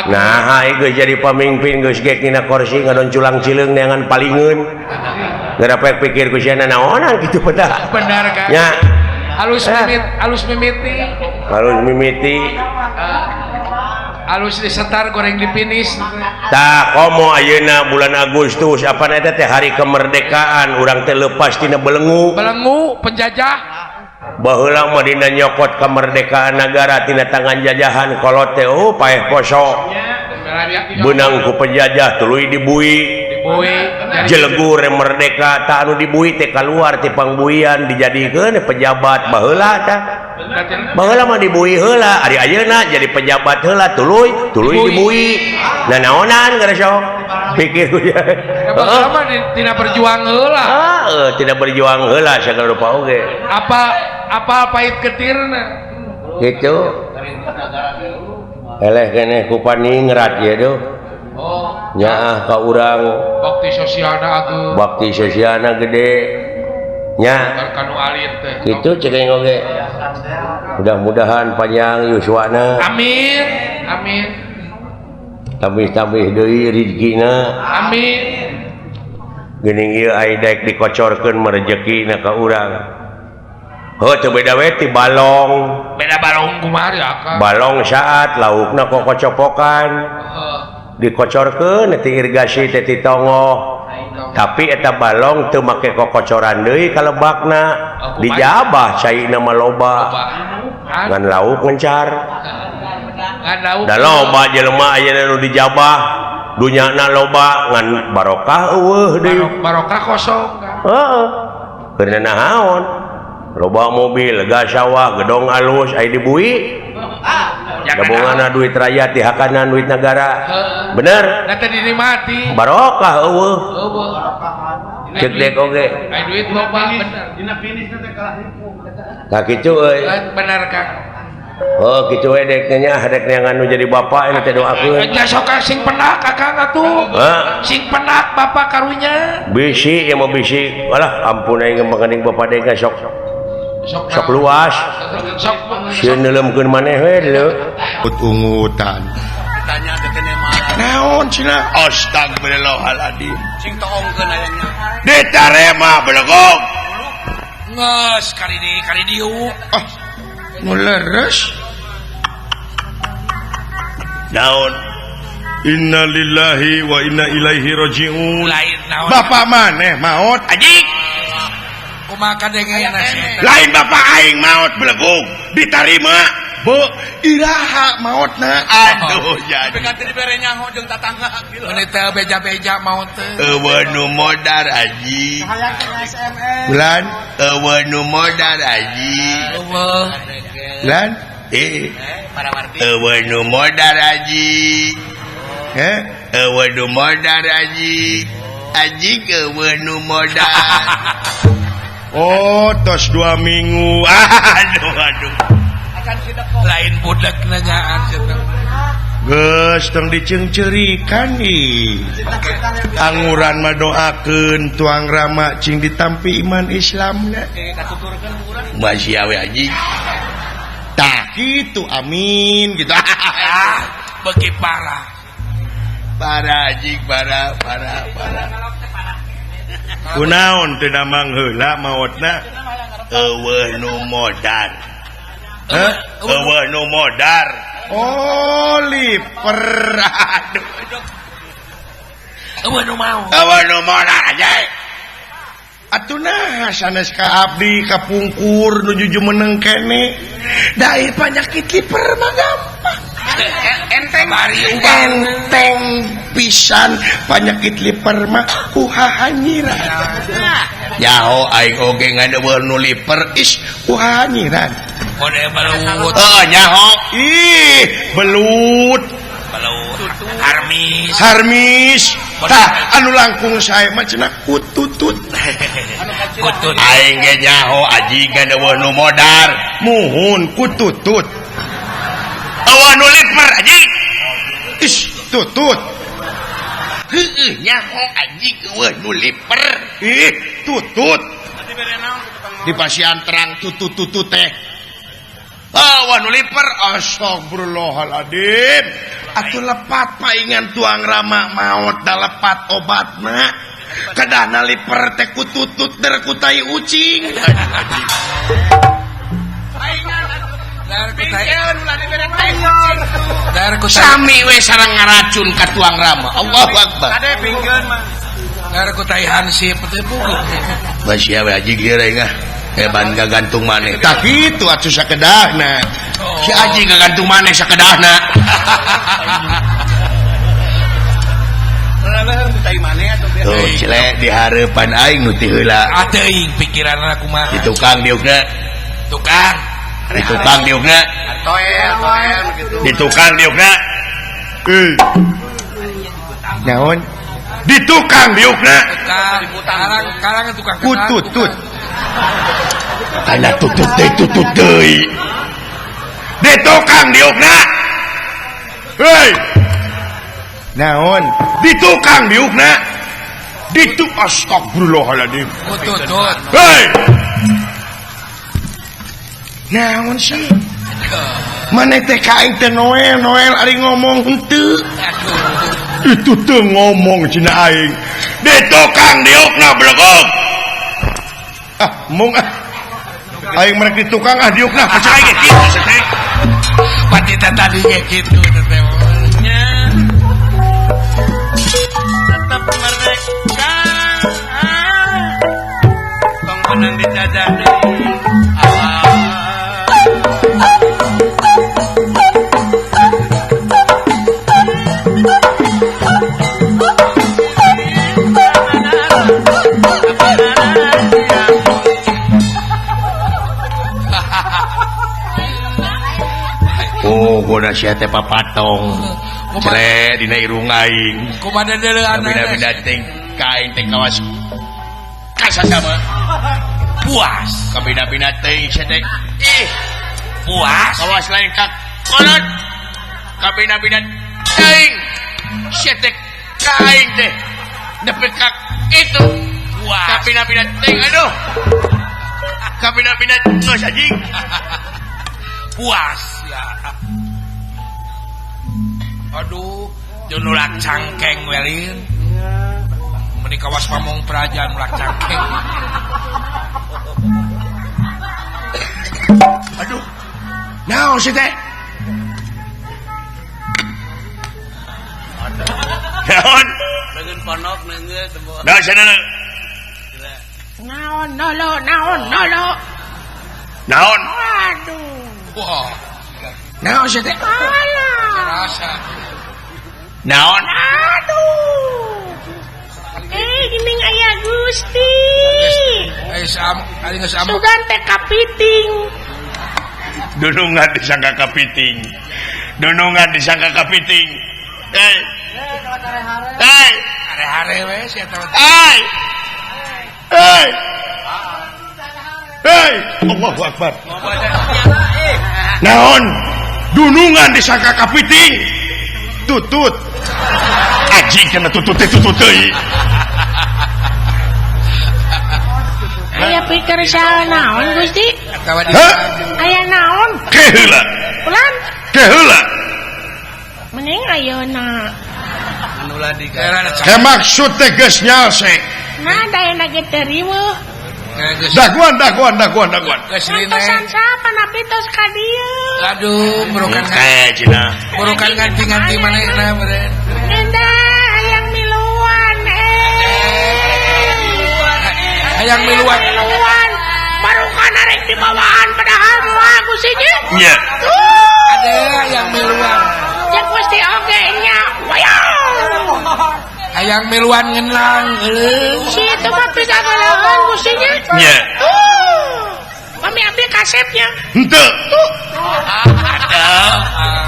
Nah, geus jadi pamimpin geus gek dina kursi ngadon culang cileung neangan palingeun. Geura pek pikir ku sia naonan kitu pedah. Bener kan? Nya. Alus mimit, alus mimiti. Alus mimiti. Alus disetar goreng dipinis. Tah komo ayeuna bulan Agustus apana eta teh hari kemerdekaan urang teh leupas tina belengu. Belengu penjajah. Baheula mah dina nyokot kemerdekaan nagara tina tangan jajahan kolot teh oh paeh poso. Beunang ku penjajah tuluy dibui. Jelegur merdeka tah anu dibui teh kaluar ti pangbuian dijadikeun pejabat baheula tah. Baheula mah dibui heula, ari ayeuna jadi pejabat heula tuluy tuluy dibui. Nanaonan geus sok pikir ku ya. Baheula mah tina berjuang heula. Heeh, tina berjuang heula sagala rupa oge. Apa pahit ketirna gitu. Eleh keneh ku paningrat ye duh. Oh, nyaah ka urang bakti sosialna ageung. Bakti sosialna gede. Nya kanu alit teh. Kitu cek aing oge. Mudah-mudahan panjang yuswana. Amin. Amin. Tambih-tambih deui rezekina. Amin. Geuning ieu ai daek dikocorkeun mah rejekina ka urang. Heuh teu beda we ti balong. Beda balong kumaha ya Kang? Balong saat laukna kokocopokan. Dikocorkeun ti irigasi teh ti tongoh. Tapi eta balong teu make kokocoran deui ka lebakna. Dijabah caina mah loba. Ngan lauk ngencar. Ngan lauk. Da loba jelema ayeuna nu dijabah. Dunyana loba ngan barokah eueuh deui. Barokah kosong. Heeh. Keur naon? Loba mobil, lega sawah, gedong alus, aya dibui. Gabunganna duit rakyat dihakanan duit negara. Bener? Da teh dinikmati. Barokah eueuh. Eueuh. Ceuk dek oge. Aya duit loba bener. Dina finisna teh kalah ribu. Tah kitu euy. Bener Kang. Oh kitu we dek nya dek neangan nu jadi bapak ini teh doakeun. Nya sok sing penak Akang atuh. Sing penak bapak karunya. Bisi ieu mah bisi. Alah ampun aing mah bapak dek sok. Sok luas. Sok sieun neuleumkeun maneh we leu. Ungutan. Naon cenah? Astagfirullahaladzim. Sing toongkeun aya nya. Ditarema belegog. Geus kali di kali dieu. Ah, nu leres. Naon? Innalillahi wa inna ilaihi rajiun. Lain naon? Bapak maneh maot anjing. Kumaha kadengena sih? Lain bapak aing maot belegug ditarima bu iraha maotna aduh jadi tapi kan teu dibere nyaho jeung tatangga mun teh beja-beja maot teh eueuh nu modar aji bulan eueuh nu modar aji eueuh bulan eueuh nu modar aji heh eueuh nu modar aji aji eueuh nu modar. Oh, tos 2 minggu. Aduh, aduh. Lain budak nanyaan cenah. Geus tong diceungceurikan ih. Anguran mah doakeun tuang rama cing ditampi iman Islamna. Masih awe anjing. Tah kitu amin gitu. Beuki parah. Parah anjing, parah, parah, parah. Kunaon teu damang heula maotna? Eueuh nu modar. Heh? Eueuh nu modar. Oh, liper. Aduh. Eueuh nu maot. Eueuh nu modar anjing. Atuh nah sanes ka abdi kapungkur nuju jumeneng kene. Da ieu panyakit liper mah gampang. Enteng enteng pisan panyakit liper mah uhahanyiran. Nyaho aing oge ngan eueuh nu liper is uhahanyiran. Kode belut. Heeh nyaho. Ih, belut. Belut. Harmis. Harmis. Tah anu langkung sae mah cenah kututut. Kutut. Aing ge nyaho aji ge eueuh nu modar. Muhun kututut. Eueuh nu liper aji. Ish tutut. Heueuh nyaho aji eueuh nu liper. Ih tutut. Di pasian terang tutut-tutut teh. Eueuh nu liper astagfirullahaladzim. Atuh lepat paingan tuang rama maot da lepat obatna. Kedahna liper teh kututut der ku tai ucing. Sami we sareng ngaracun ka tuang rama. Allahu akbar. Kade pingkeun mah. Daer ku tai hansip teh puguh. Basia we aji geus aing ah. Heban gagantung maneh. Tah kitu atuh sakedahna. Si aji gagantung maneh sakedahna. Tuh cile di hareupan aing nu ti heula. Ah teuing pikiranna kumaha. Di tukang diukna. Tukang. Di tukang diukna. Toel toel gitu. Di tukang diukna. Naon? Di tukang diukna. Tukang. Karang tukang. Kututut. Kana tutut deui tutut deui. Di tukang diukna. Hei. Naon? Di tukang diukna. Di tu astagfirullahaladzim. Kututut. Hei. Naon sih? Maneh teh ka aing teh Noel, Noel ari ngomong henteu. Itu teu ngomong cenah aing. Di tukang diukna belegog. Ah, mung ah. Aing merek di tukang ah diukna. Percaya ge kitu teh. Patita tadi ge kitu teh. Nya. Tetep mereka. Tong menang dijajah deui. Oh, guna sia teh papatong. Cere dina irung aing. Kumaha deuleuan. Bina-bina teh ka aing teh kawas kasasama. Puas. Kabina-bina teh sia teh. Ih, puas. Kawas lain ka kolot. Kabina-bina teuing sia teh ka aing teh. Nepi ka itu. Puas. Kabina-bina teuing aduh. Kabina-bina geus anjing. Puas ya. Aduh, jeung nulak cangkeng welin. Meni kawas pamong praja nulak cangkeng. Aduh. Naon sih teh? Naon? Leungeun ponok neungeut tembo. Naon cenah? Naon nolo, naon nolo. Naon? Aduh. Wah. Naon sih teh? Alah. Rasa. Naon? Aduh. Geuning aya Gusti. Ari geus am. Sugan teh kapiting. Dunungan disangka kapiting. Dunungan disangka kapiting. Hei. Hei. Hare-hare we sia teh. Hei. Hei. Hei, Allahu Akbar. Naon? Dunungan disangka kapiting. Tutut. Anjing kana tutut teh tutut deui. Aya pikir saha naon Gusti? Hah? Aya naon? Ke heula. Ulan. Ke heula. Mending ayeuna. Ke maksud teh geus nyalse. Nah, da ge teu riweuh. Daguan, daguan, daguan, daguan. Ngantosan sapa napi tos ka dieu. Aduh, burukan kae cenah. Burukan ganti-ganti manehna meureun. Endah hayang miluan Hayang miluan. Miluan. Barukan arek dibawaan padahal moal Gusti nya. Nya. Ada hayang miluan. Cek mesti oge nya. Wayang. Hayang miluan ngenang eueuh. Si itu mah pigagalaeun Gusti nya. Nya. Kami abdi kasepnya. Henteu.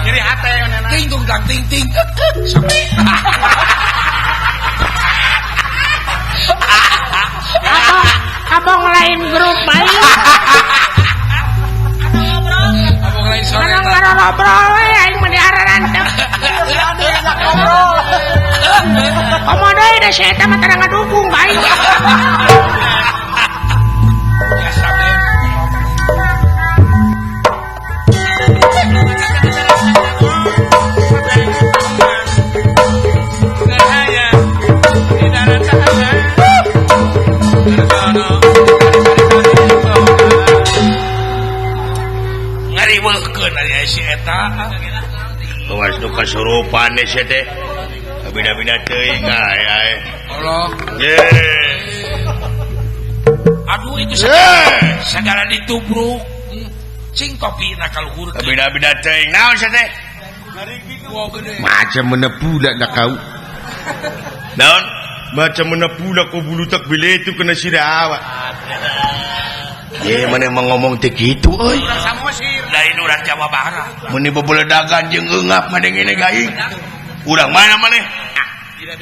Nyeri hate Ting tung tang ting ting. Abong lain grup aing. Abong lain sore. Ngobrol we aing mah diararantep. Ngobrol. Komo deui da si eta mah tara ngadukung ka aing. Biasa teh. Ngariweuhkeun ari si eta. Awas nu kasurupan sia teh. Beda-beda teuing ae. Allah. Ye. Aduh itu segala ditubruk. Cing topina kaluhur. Beda-beda teuing naon sia teh? Macam mana pula nak kau? Naon? Macam mana pula kau bulu tak bila itu kena sirah awak. Ye mana emang ngomong teh kitu euy. Lain urang Jawa Barat. Mun bebeledagan jeung eungap maneh ngene gaing. Urang mana maneh?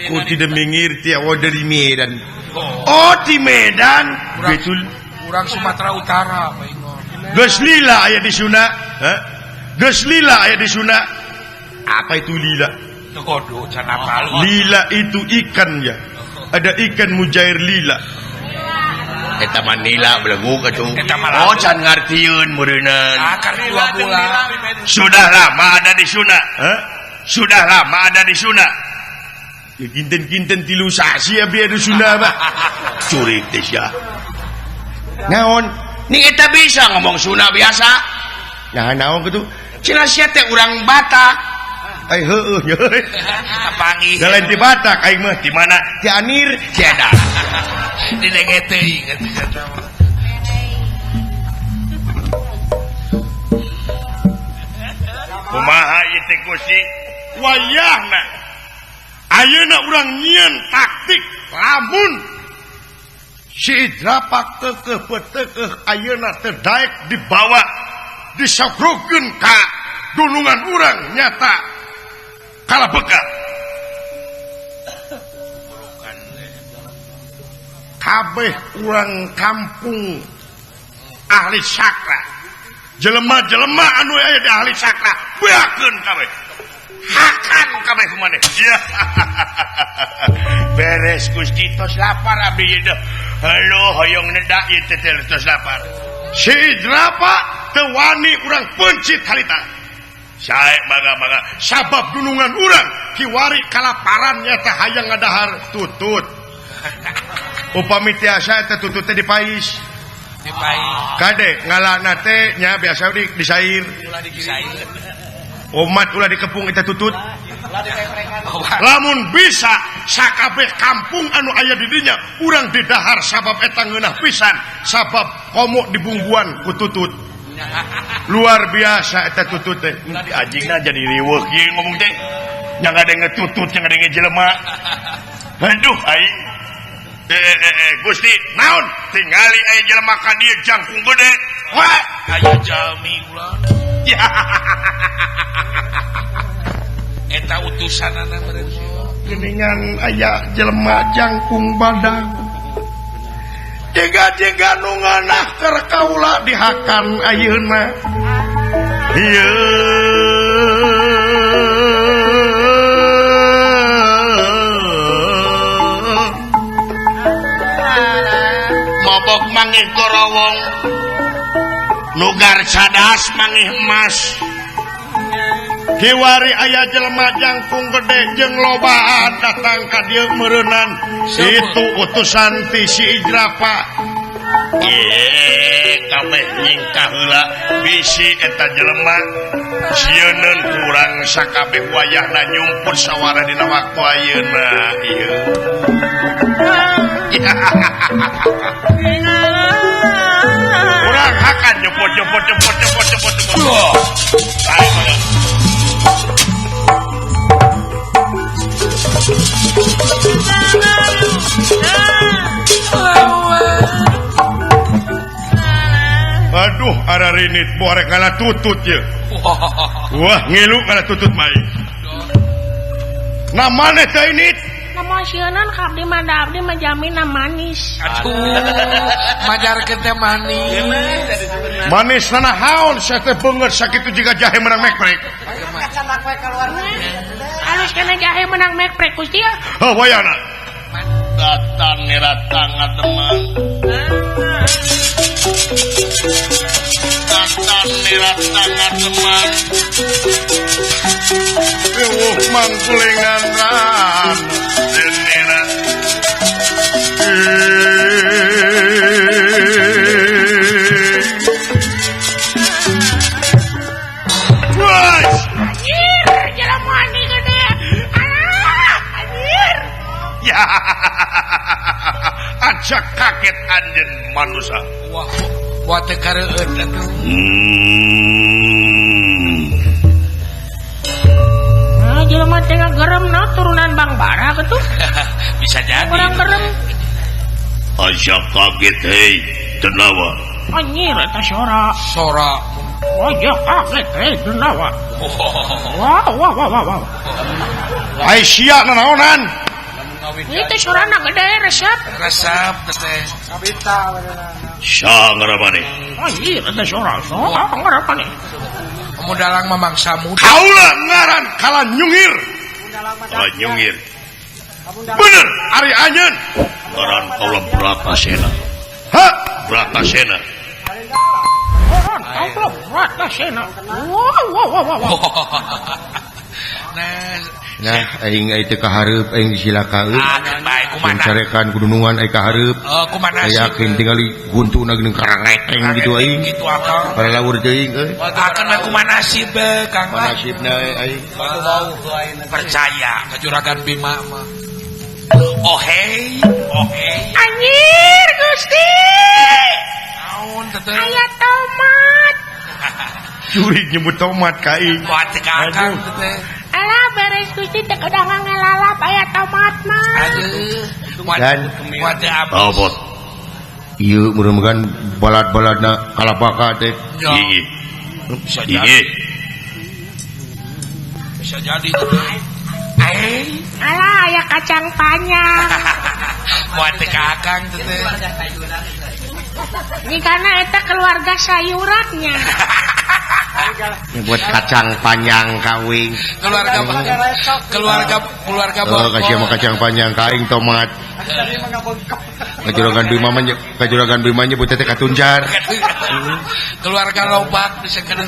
Ku tidak mengerti awak dari Medan. Oh di Medan. Betul. Urang Sumatera Utara baingon. Geus lila aya di Sunda. Hah? Geus lila aya di Sunda. Apa itu lila? Waduh, can apal. Lila itu ikan ya. Ada ikan mujair lila. Eta mah nila beleguk atuh. Oh can ngartieun meureunnan. Akar 2 bulan. Sudah lama ada di Sunda. Hah? Sudah lama ada di Sunda. Ya kinten-kinten tilu sasi abi ada Sunda mah. Curik teh sia. Naon? Ning eta bisa ngomong Sunda biasa. Nah naon kitu? Cenah sia teh urang Batak. Ai heueuh nya. Kapanggih. Da lain ti Batak aing mah. Di mana? Ti Anir. Tiada. Dilenge teuing atuh sia mah. Kumaha ieu teh Gusti? Wayahna. Ayeuna urang nyieun taktik lamun si Idrapak keukeuh petekeuh ayeuna teu daek dibawa disokrokeun ka dunungan urang nyata kalabeka. Kabeh urang kampung ahli sakra, jelema-jelema anu aya di ahli sakra beakeun kabeh, hakan kabeh kumaneh. Beres Gusti tos lapar abdi ieu teh. Halo hoyong nedak ieu teh tos lapar. Si Idrapa teu wani urang pencit harita. Sae mangga-mangga sabab dunungan urang kiwari kalaparan nyata hayang ngadahar tutut. Upami tiasa eta tutut teh dipais. Dipais. Kade ngalana teh nya biasa di disair. Ulah disair. Umat ulah dikepung eta tutut. Lamun bisa sakabeh kampung anu aya di dinya urang didahar sabab eta ngeunah pisan sabab komo dibungguan ku tutut. Luar biasa eta tutut teh. Anjingna jadi riweuh ieu ngomong teh. Nya ngadenge tutut nya ngadenge jelema. Aduh aing. Gusti, naon? Tingali aya jelema ka dieu jangkung gede. Wah, aya jalmi ulah. Eta utusanana meureun. Geuningan aya jelema jangkung badag. Jega-jega nu nganah keur kaula dihakan ayeuna. Ieu mabok mangih gorowong nugar cadas mangih emas. Kiwari aya jelema jangkung gede jeung lobaan datang ka dieu meureunnan. Itu utusan ti si Idrapa. Kabeh nyingkah heula bisi eta jelema sieuneun kurang sakabeh wayahna nyumput sawara dina waktu ayeuna ieu. Urang hakan jemput jemput jemput jemput jemput jemput. Aduh, ara rinit borek ngala tutut ye. Wah, ngilu ngala tutut mai. Nah maneh teh init? Nama Moal sieunan ka abdi mah da abdi mah jamina manis. Aduh, majarkeun teh manis. Manis nanahaon sia teh beungeut sakitu jiga jahe menang mekprek. Halus kana jahe menang mekprek Gusti. Heuh wayana. Datang ngeratang teman. Datang ngeratang teman. Eueuh mangkulengan ran. Denera. Wah! Anjir, jelema mani gede. Alah, anjir. Ya. Ajak kaget anjeun manusia. Wah, wah teu kareueut atuh. Nah, jelema teh ngagerem na turunan Bang Bara getu. Bisa jadi. Urang gerem. Ajak kaget hei Denawa. Anjir eta sora. Sora. Wajah kaget hei Denawa. Wah, wah, wah, wah, wah. Ai sia nanaonan? Itu sorana gede resep. Resep teh. Sa ngaramane. Anjir eta sora. Sora ngaramane. Kamu dalang mah mangsa muda. Kaula ngaran kala nyungir. Kala nyungir. Bener ari anjeun. Ngaran kaula Bratasena. Hah? Bratasena. Ngaran kaula Bratasena. Wah, wah, wah, wah. Nah, aing teh kahareup aing disilakaeun. Ah, bae kumaha? Carekan kudunungan aing kahareup. Oh, kumaha yakin tingali guntuna geuning karangeteng gitu aing. Gitu akang. Paralawur teuing euy. Akan mah kumaha nasib Kang. Nasibna aing. Percaya ka Juragan Bima mah. Oh hey, oh hey. Anjir Gusti. Naon teh? Aya tomat. Curi nyebut tomat ka aing. Buat ka akang teh. Alah beres Gusti teh kedah ngelalap aya tomatna. Aduh. Dan abot. Ieu mudah-mudahan balad-baladna kalabaka teh. Ieu. Bisa jadi. Bisa jadi teh. Alah aya kacang panjang. Buat teh ka akang teh. Ini karena eta keluarga sayurannya. Buat kacang panjang kawing. Keluarga keluarga keluarga oh, kasih sama kacang panjang kaing tomat. Kajuragan Bima mah kajuragan Bima nyebut teh katuncar. Keluarga lobak bisa kana.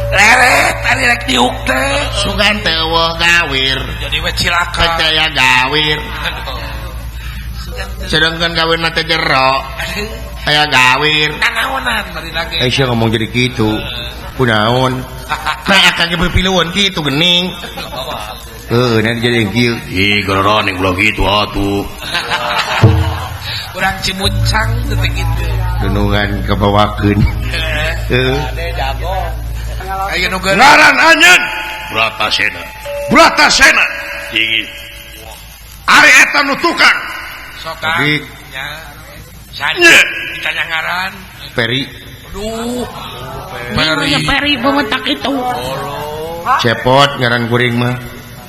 Leret ari rek diuk teh. Sugan teu eueuh gawir. Jadi we cilaka. Percaya gawir. Sedangkan gawir teh jero. Aya gawir. Nanaonan bari lagi. Eh sia ngomong jadi kitu. Kunaon? Nah akang ge berpiluan kitu gening. Heuh, nanti jadi kieu. Ih, goroning ulah kitu atuh. Urang Cimuncang teh kitu. Dunungan kabawakeun. Heuh. Aya nu ngaran anjeun Bratasena. Bratasena. Tinggi. Ari eta nu tukang. Sok nya. Nya ditanya ngaran. Peri. Aduh. Peri. Peri bemetak itu. Cepot ngaran kuring mah.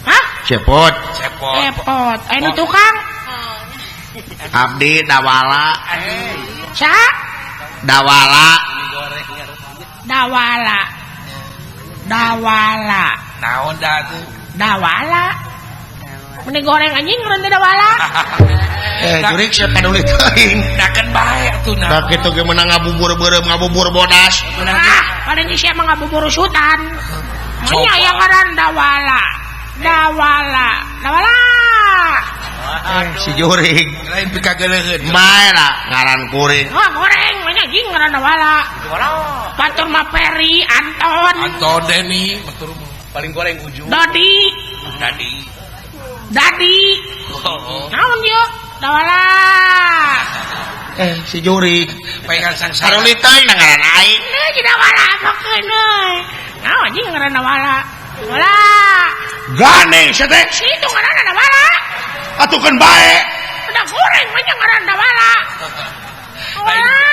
Hah? Cepot. Cepot. Cepot. Aya nu tukang. Abdi Dawala. Sa? Dawala. Dawala. Dawala. Naon da tuh? Dawala. Mending goreng anjing ngaran teh dawala. Jurik sia paduli teuing. Dakeun bae atuh nah. Da kitu ge meunang ngabubur beureum ngabubur bodas. Ah, paling sia mah ngabubur usutan. Nya aya ngaran dawala. Dawala. Dawala. Si jurik lain pikageleuheun. Bae lah ngaran kuring. Wah, goreng mah anjing ngaran dawala. Batur mah Peri, Anton. Anton Deni, batur mah paling goreng ujung. Dodi. Dadi. Dadi. Naon yeuh? Dawala. Si jurik pengen sangsara. Saruli teuing na ngaran aing. Euy, si dawala apakeun euy. Naon anjing ngaran dawala? Dawala. Gandeng sia teh. Si itu ngaranna dawala. Atuh keun bae. Udah goreng mah ngaran dawala. Dawala.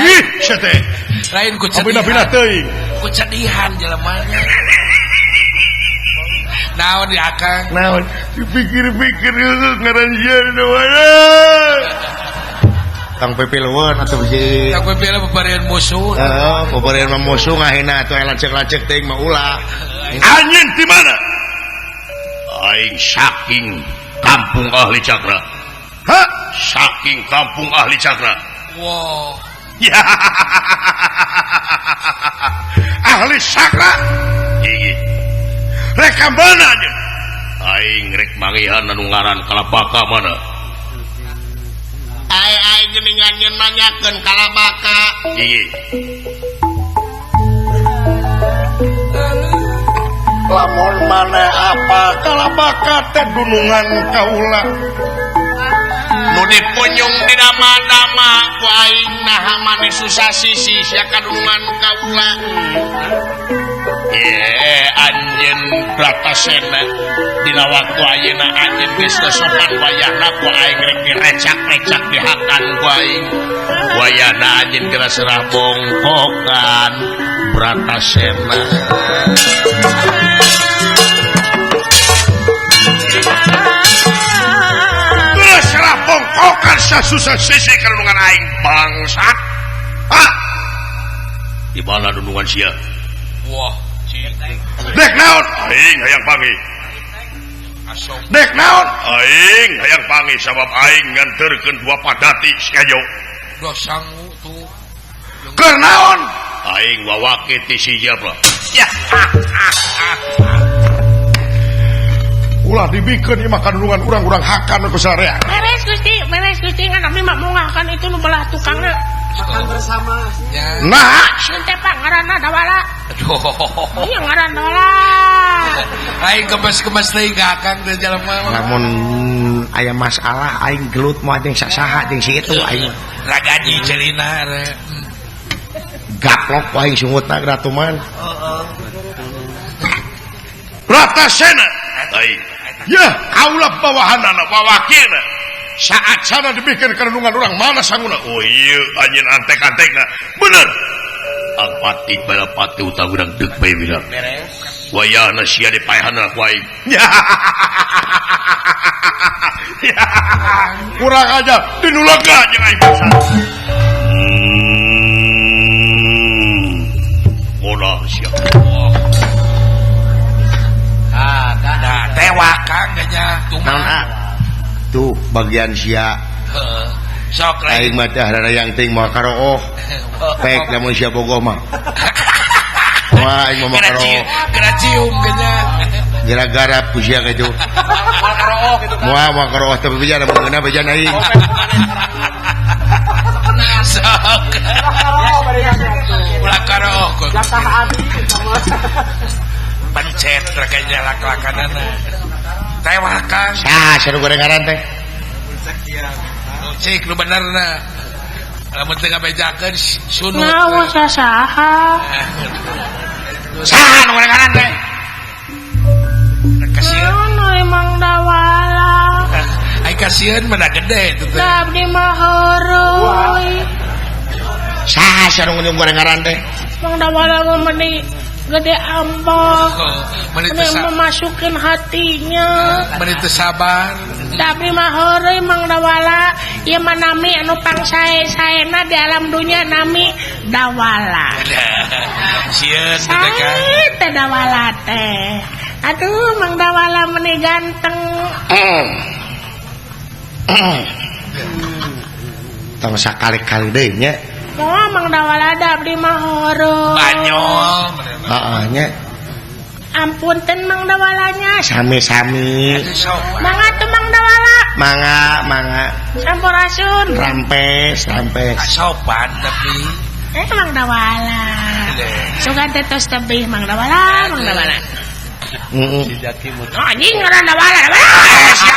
Ih, sia teh. Lain ku Abina-bina teuing. Ku cedihan jelemana. Naon di akang? Naon? Dipikir-pikir ngaran sia dawala. Tong pipilueun atuh si. Tong pipilueun babarian musuh. Heeh, babarian mah musuh ngahina atuh lancek-lancek teuing mah ulah. Anjeun di mana? Aing saking kampung ahli cakra. Hah? Saking kampung ahli cakra. Wow. Ya. Ahli cakra. Iki. Rek ka mana anjeun? Aing rek mangihan anu ngaran Kalabaka mana? Aing geuningan nyeun nanyakeun Kalabaka. Iki. Lamun maneh apa Kalabaka teh dunungan kaula. Nu dipunyung dina dama ku aing naha maneh susah sisi sia kadunungan kaula. Anjeun Bratasena dina waktu ayeuna anjeun geus sopan wayahna ku aing rek direcak-recak dihakan ku aing. Wayahna anjeun geus serah bongkokan Bratasena. Geus serah bongkokan sasusah sisi kadunungan aing bangsat. Hah? Di mana dunungan sia? Wah. Dek naon? Aing hayang panggih. Dek naon? Aing hayang panggih sabab aing nganterkeun dua padati si Ejo. Dua sangu tuh. Keur naon? Aing wawake ti si Jabra. Ya. Ulah dibikeun ieu mah kadunungan urang-urang hakan ku sarea. Beres Gusti, beres Gusti ngan abdi mah mungahkan itu nu belah tukangna. Makan bersama. Ya. Nah, sieun teh Pak ngaranna Dawala. Aduh. Ieu ngaran Dawala. Aing kemas-kemas teuing ka akang teh jalma. Lamun aya masalah aing gelut moal jeung sasaha jeung si itu aing. Ragaji celina re. Gaplok aing sungutna ratuman. Heeh. Bratasena. Aing. Ya, kaula bawahanana wawakilna. Saat sana dibikeun kadunungan urang mana sanguna? Oh iya, anjeun antek-antekna. Bener. Alpati balapati utang urang deuk bae bilang. Beres. Wayahna sia dipaehanna ku aing. Ya. Kurang aja dinulega jeung aing bangsa. Molah sia. Ah, dah tewak Kang nya. Naon ah? Tuh bagian sia. Heeh. Sok aing mah teh yang ting moal karooh. Pek lamun sia bogoh mah. Wah, aing mah karooh. Geura cium nya. Gara-gara ku sia kitu. Moal karooh kitu kan. Moal moal karooh teh bejan mun ngeunah bejan aing. Sok. Ulah karooh kok. Jatah abi sama. Pencet rekanya lak-lakanana. Tewak Kang. Sah, seru gorengaran teh. Cik lu benerna. Lamun teu ngabejakeun sunut. Naon sasaha? Saha nu gorengaran teh? Kasieun. Naon emang Dawala. Ai kasieun mana gede itu teh. Abdi mah heureui. Saha sareng nu gorengaran teh? Mang Dawala mah meni gede ambek. Meni memasukkan hatinya. Meni teu sabar. Tapi mah heureuy Mang Dawala, ieu mah nami anu pangsae-saena di alam dunya nami Dawala. Sieun teh Kang. Teh Dawala teh. Aduh Mang Dawala meni ganteng. Tong sakali-kali deui nya. Moal Mang Dawala da abdi mah heureuy. Banyol. Heeh nya. Ampun ten Mang Dawalanya. Sami-sami. Mangga tuh Mang Dawala. Mangga, mangga. Sampurasun. Rampes, rampes. Sopan tapi. Mang Dawala. Sugan teh tos tebih Mang Dawala, Mang Dawala. Heeh. Anjing ngaran Dawala, Dawala.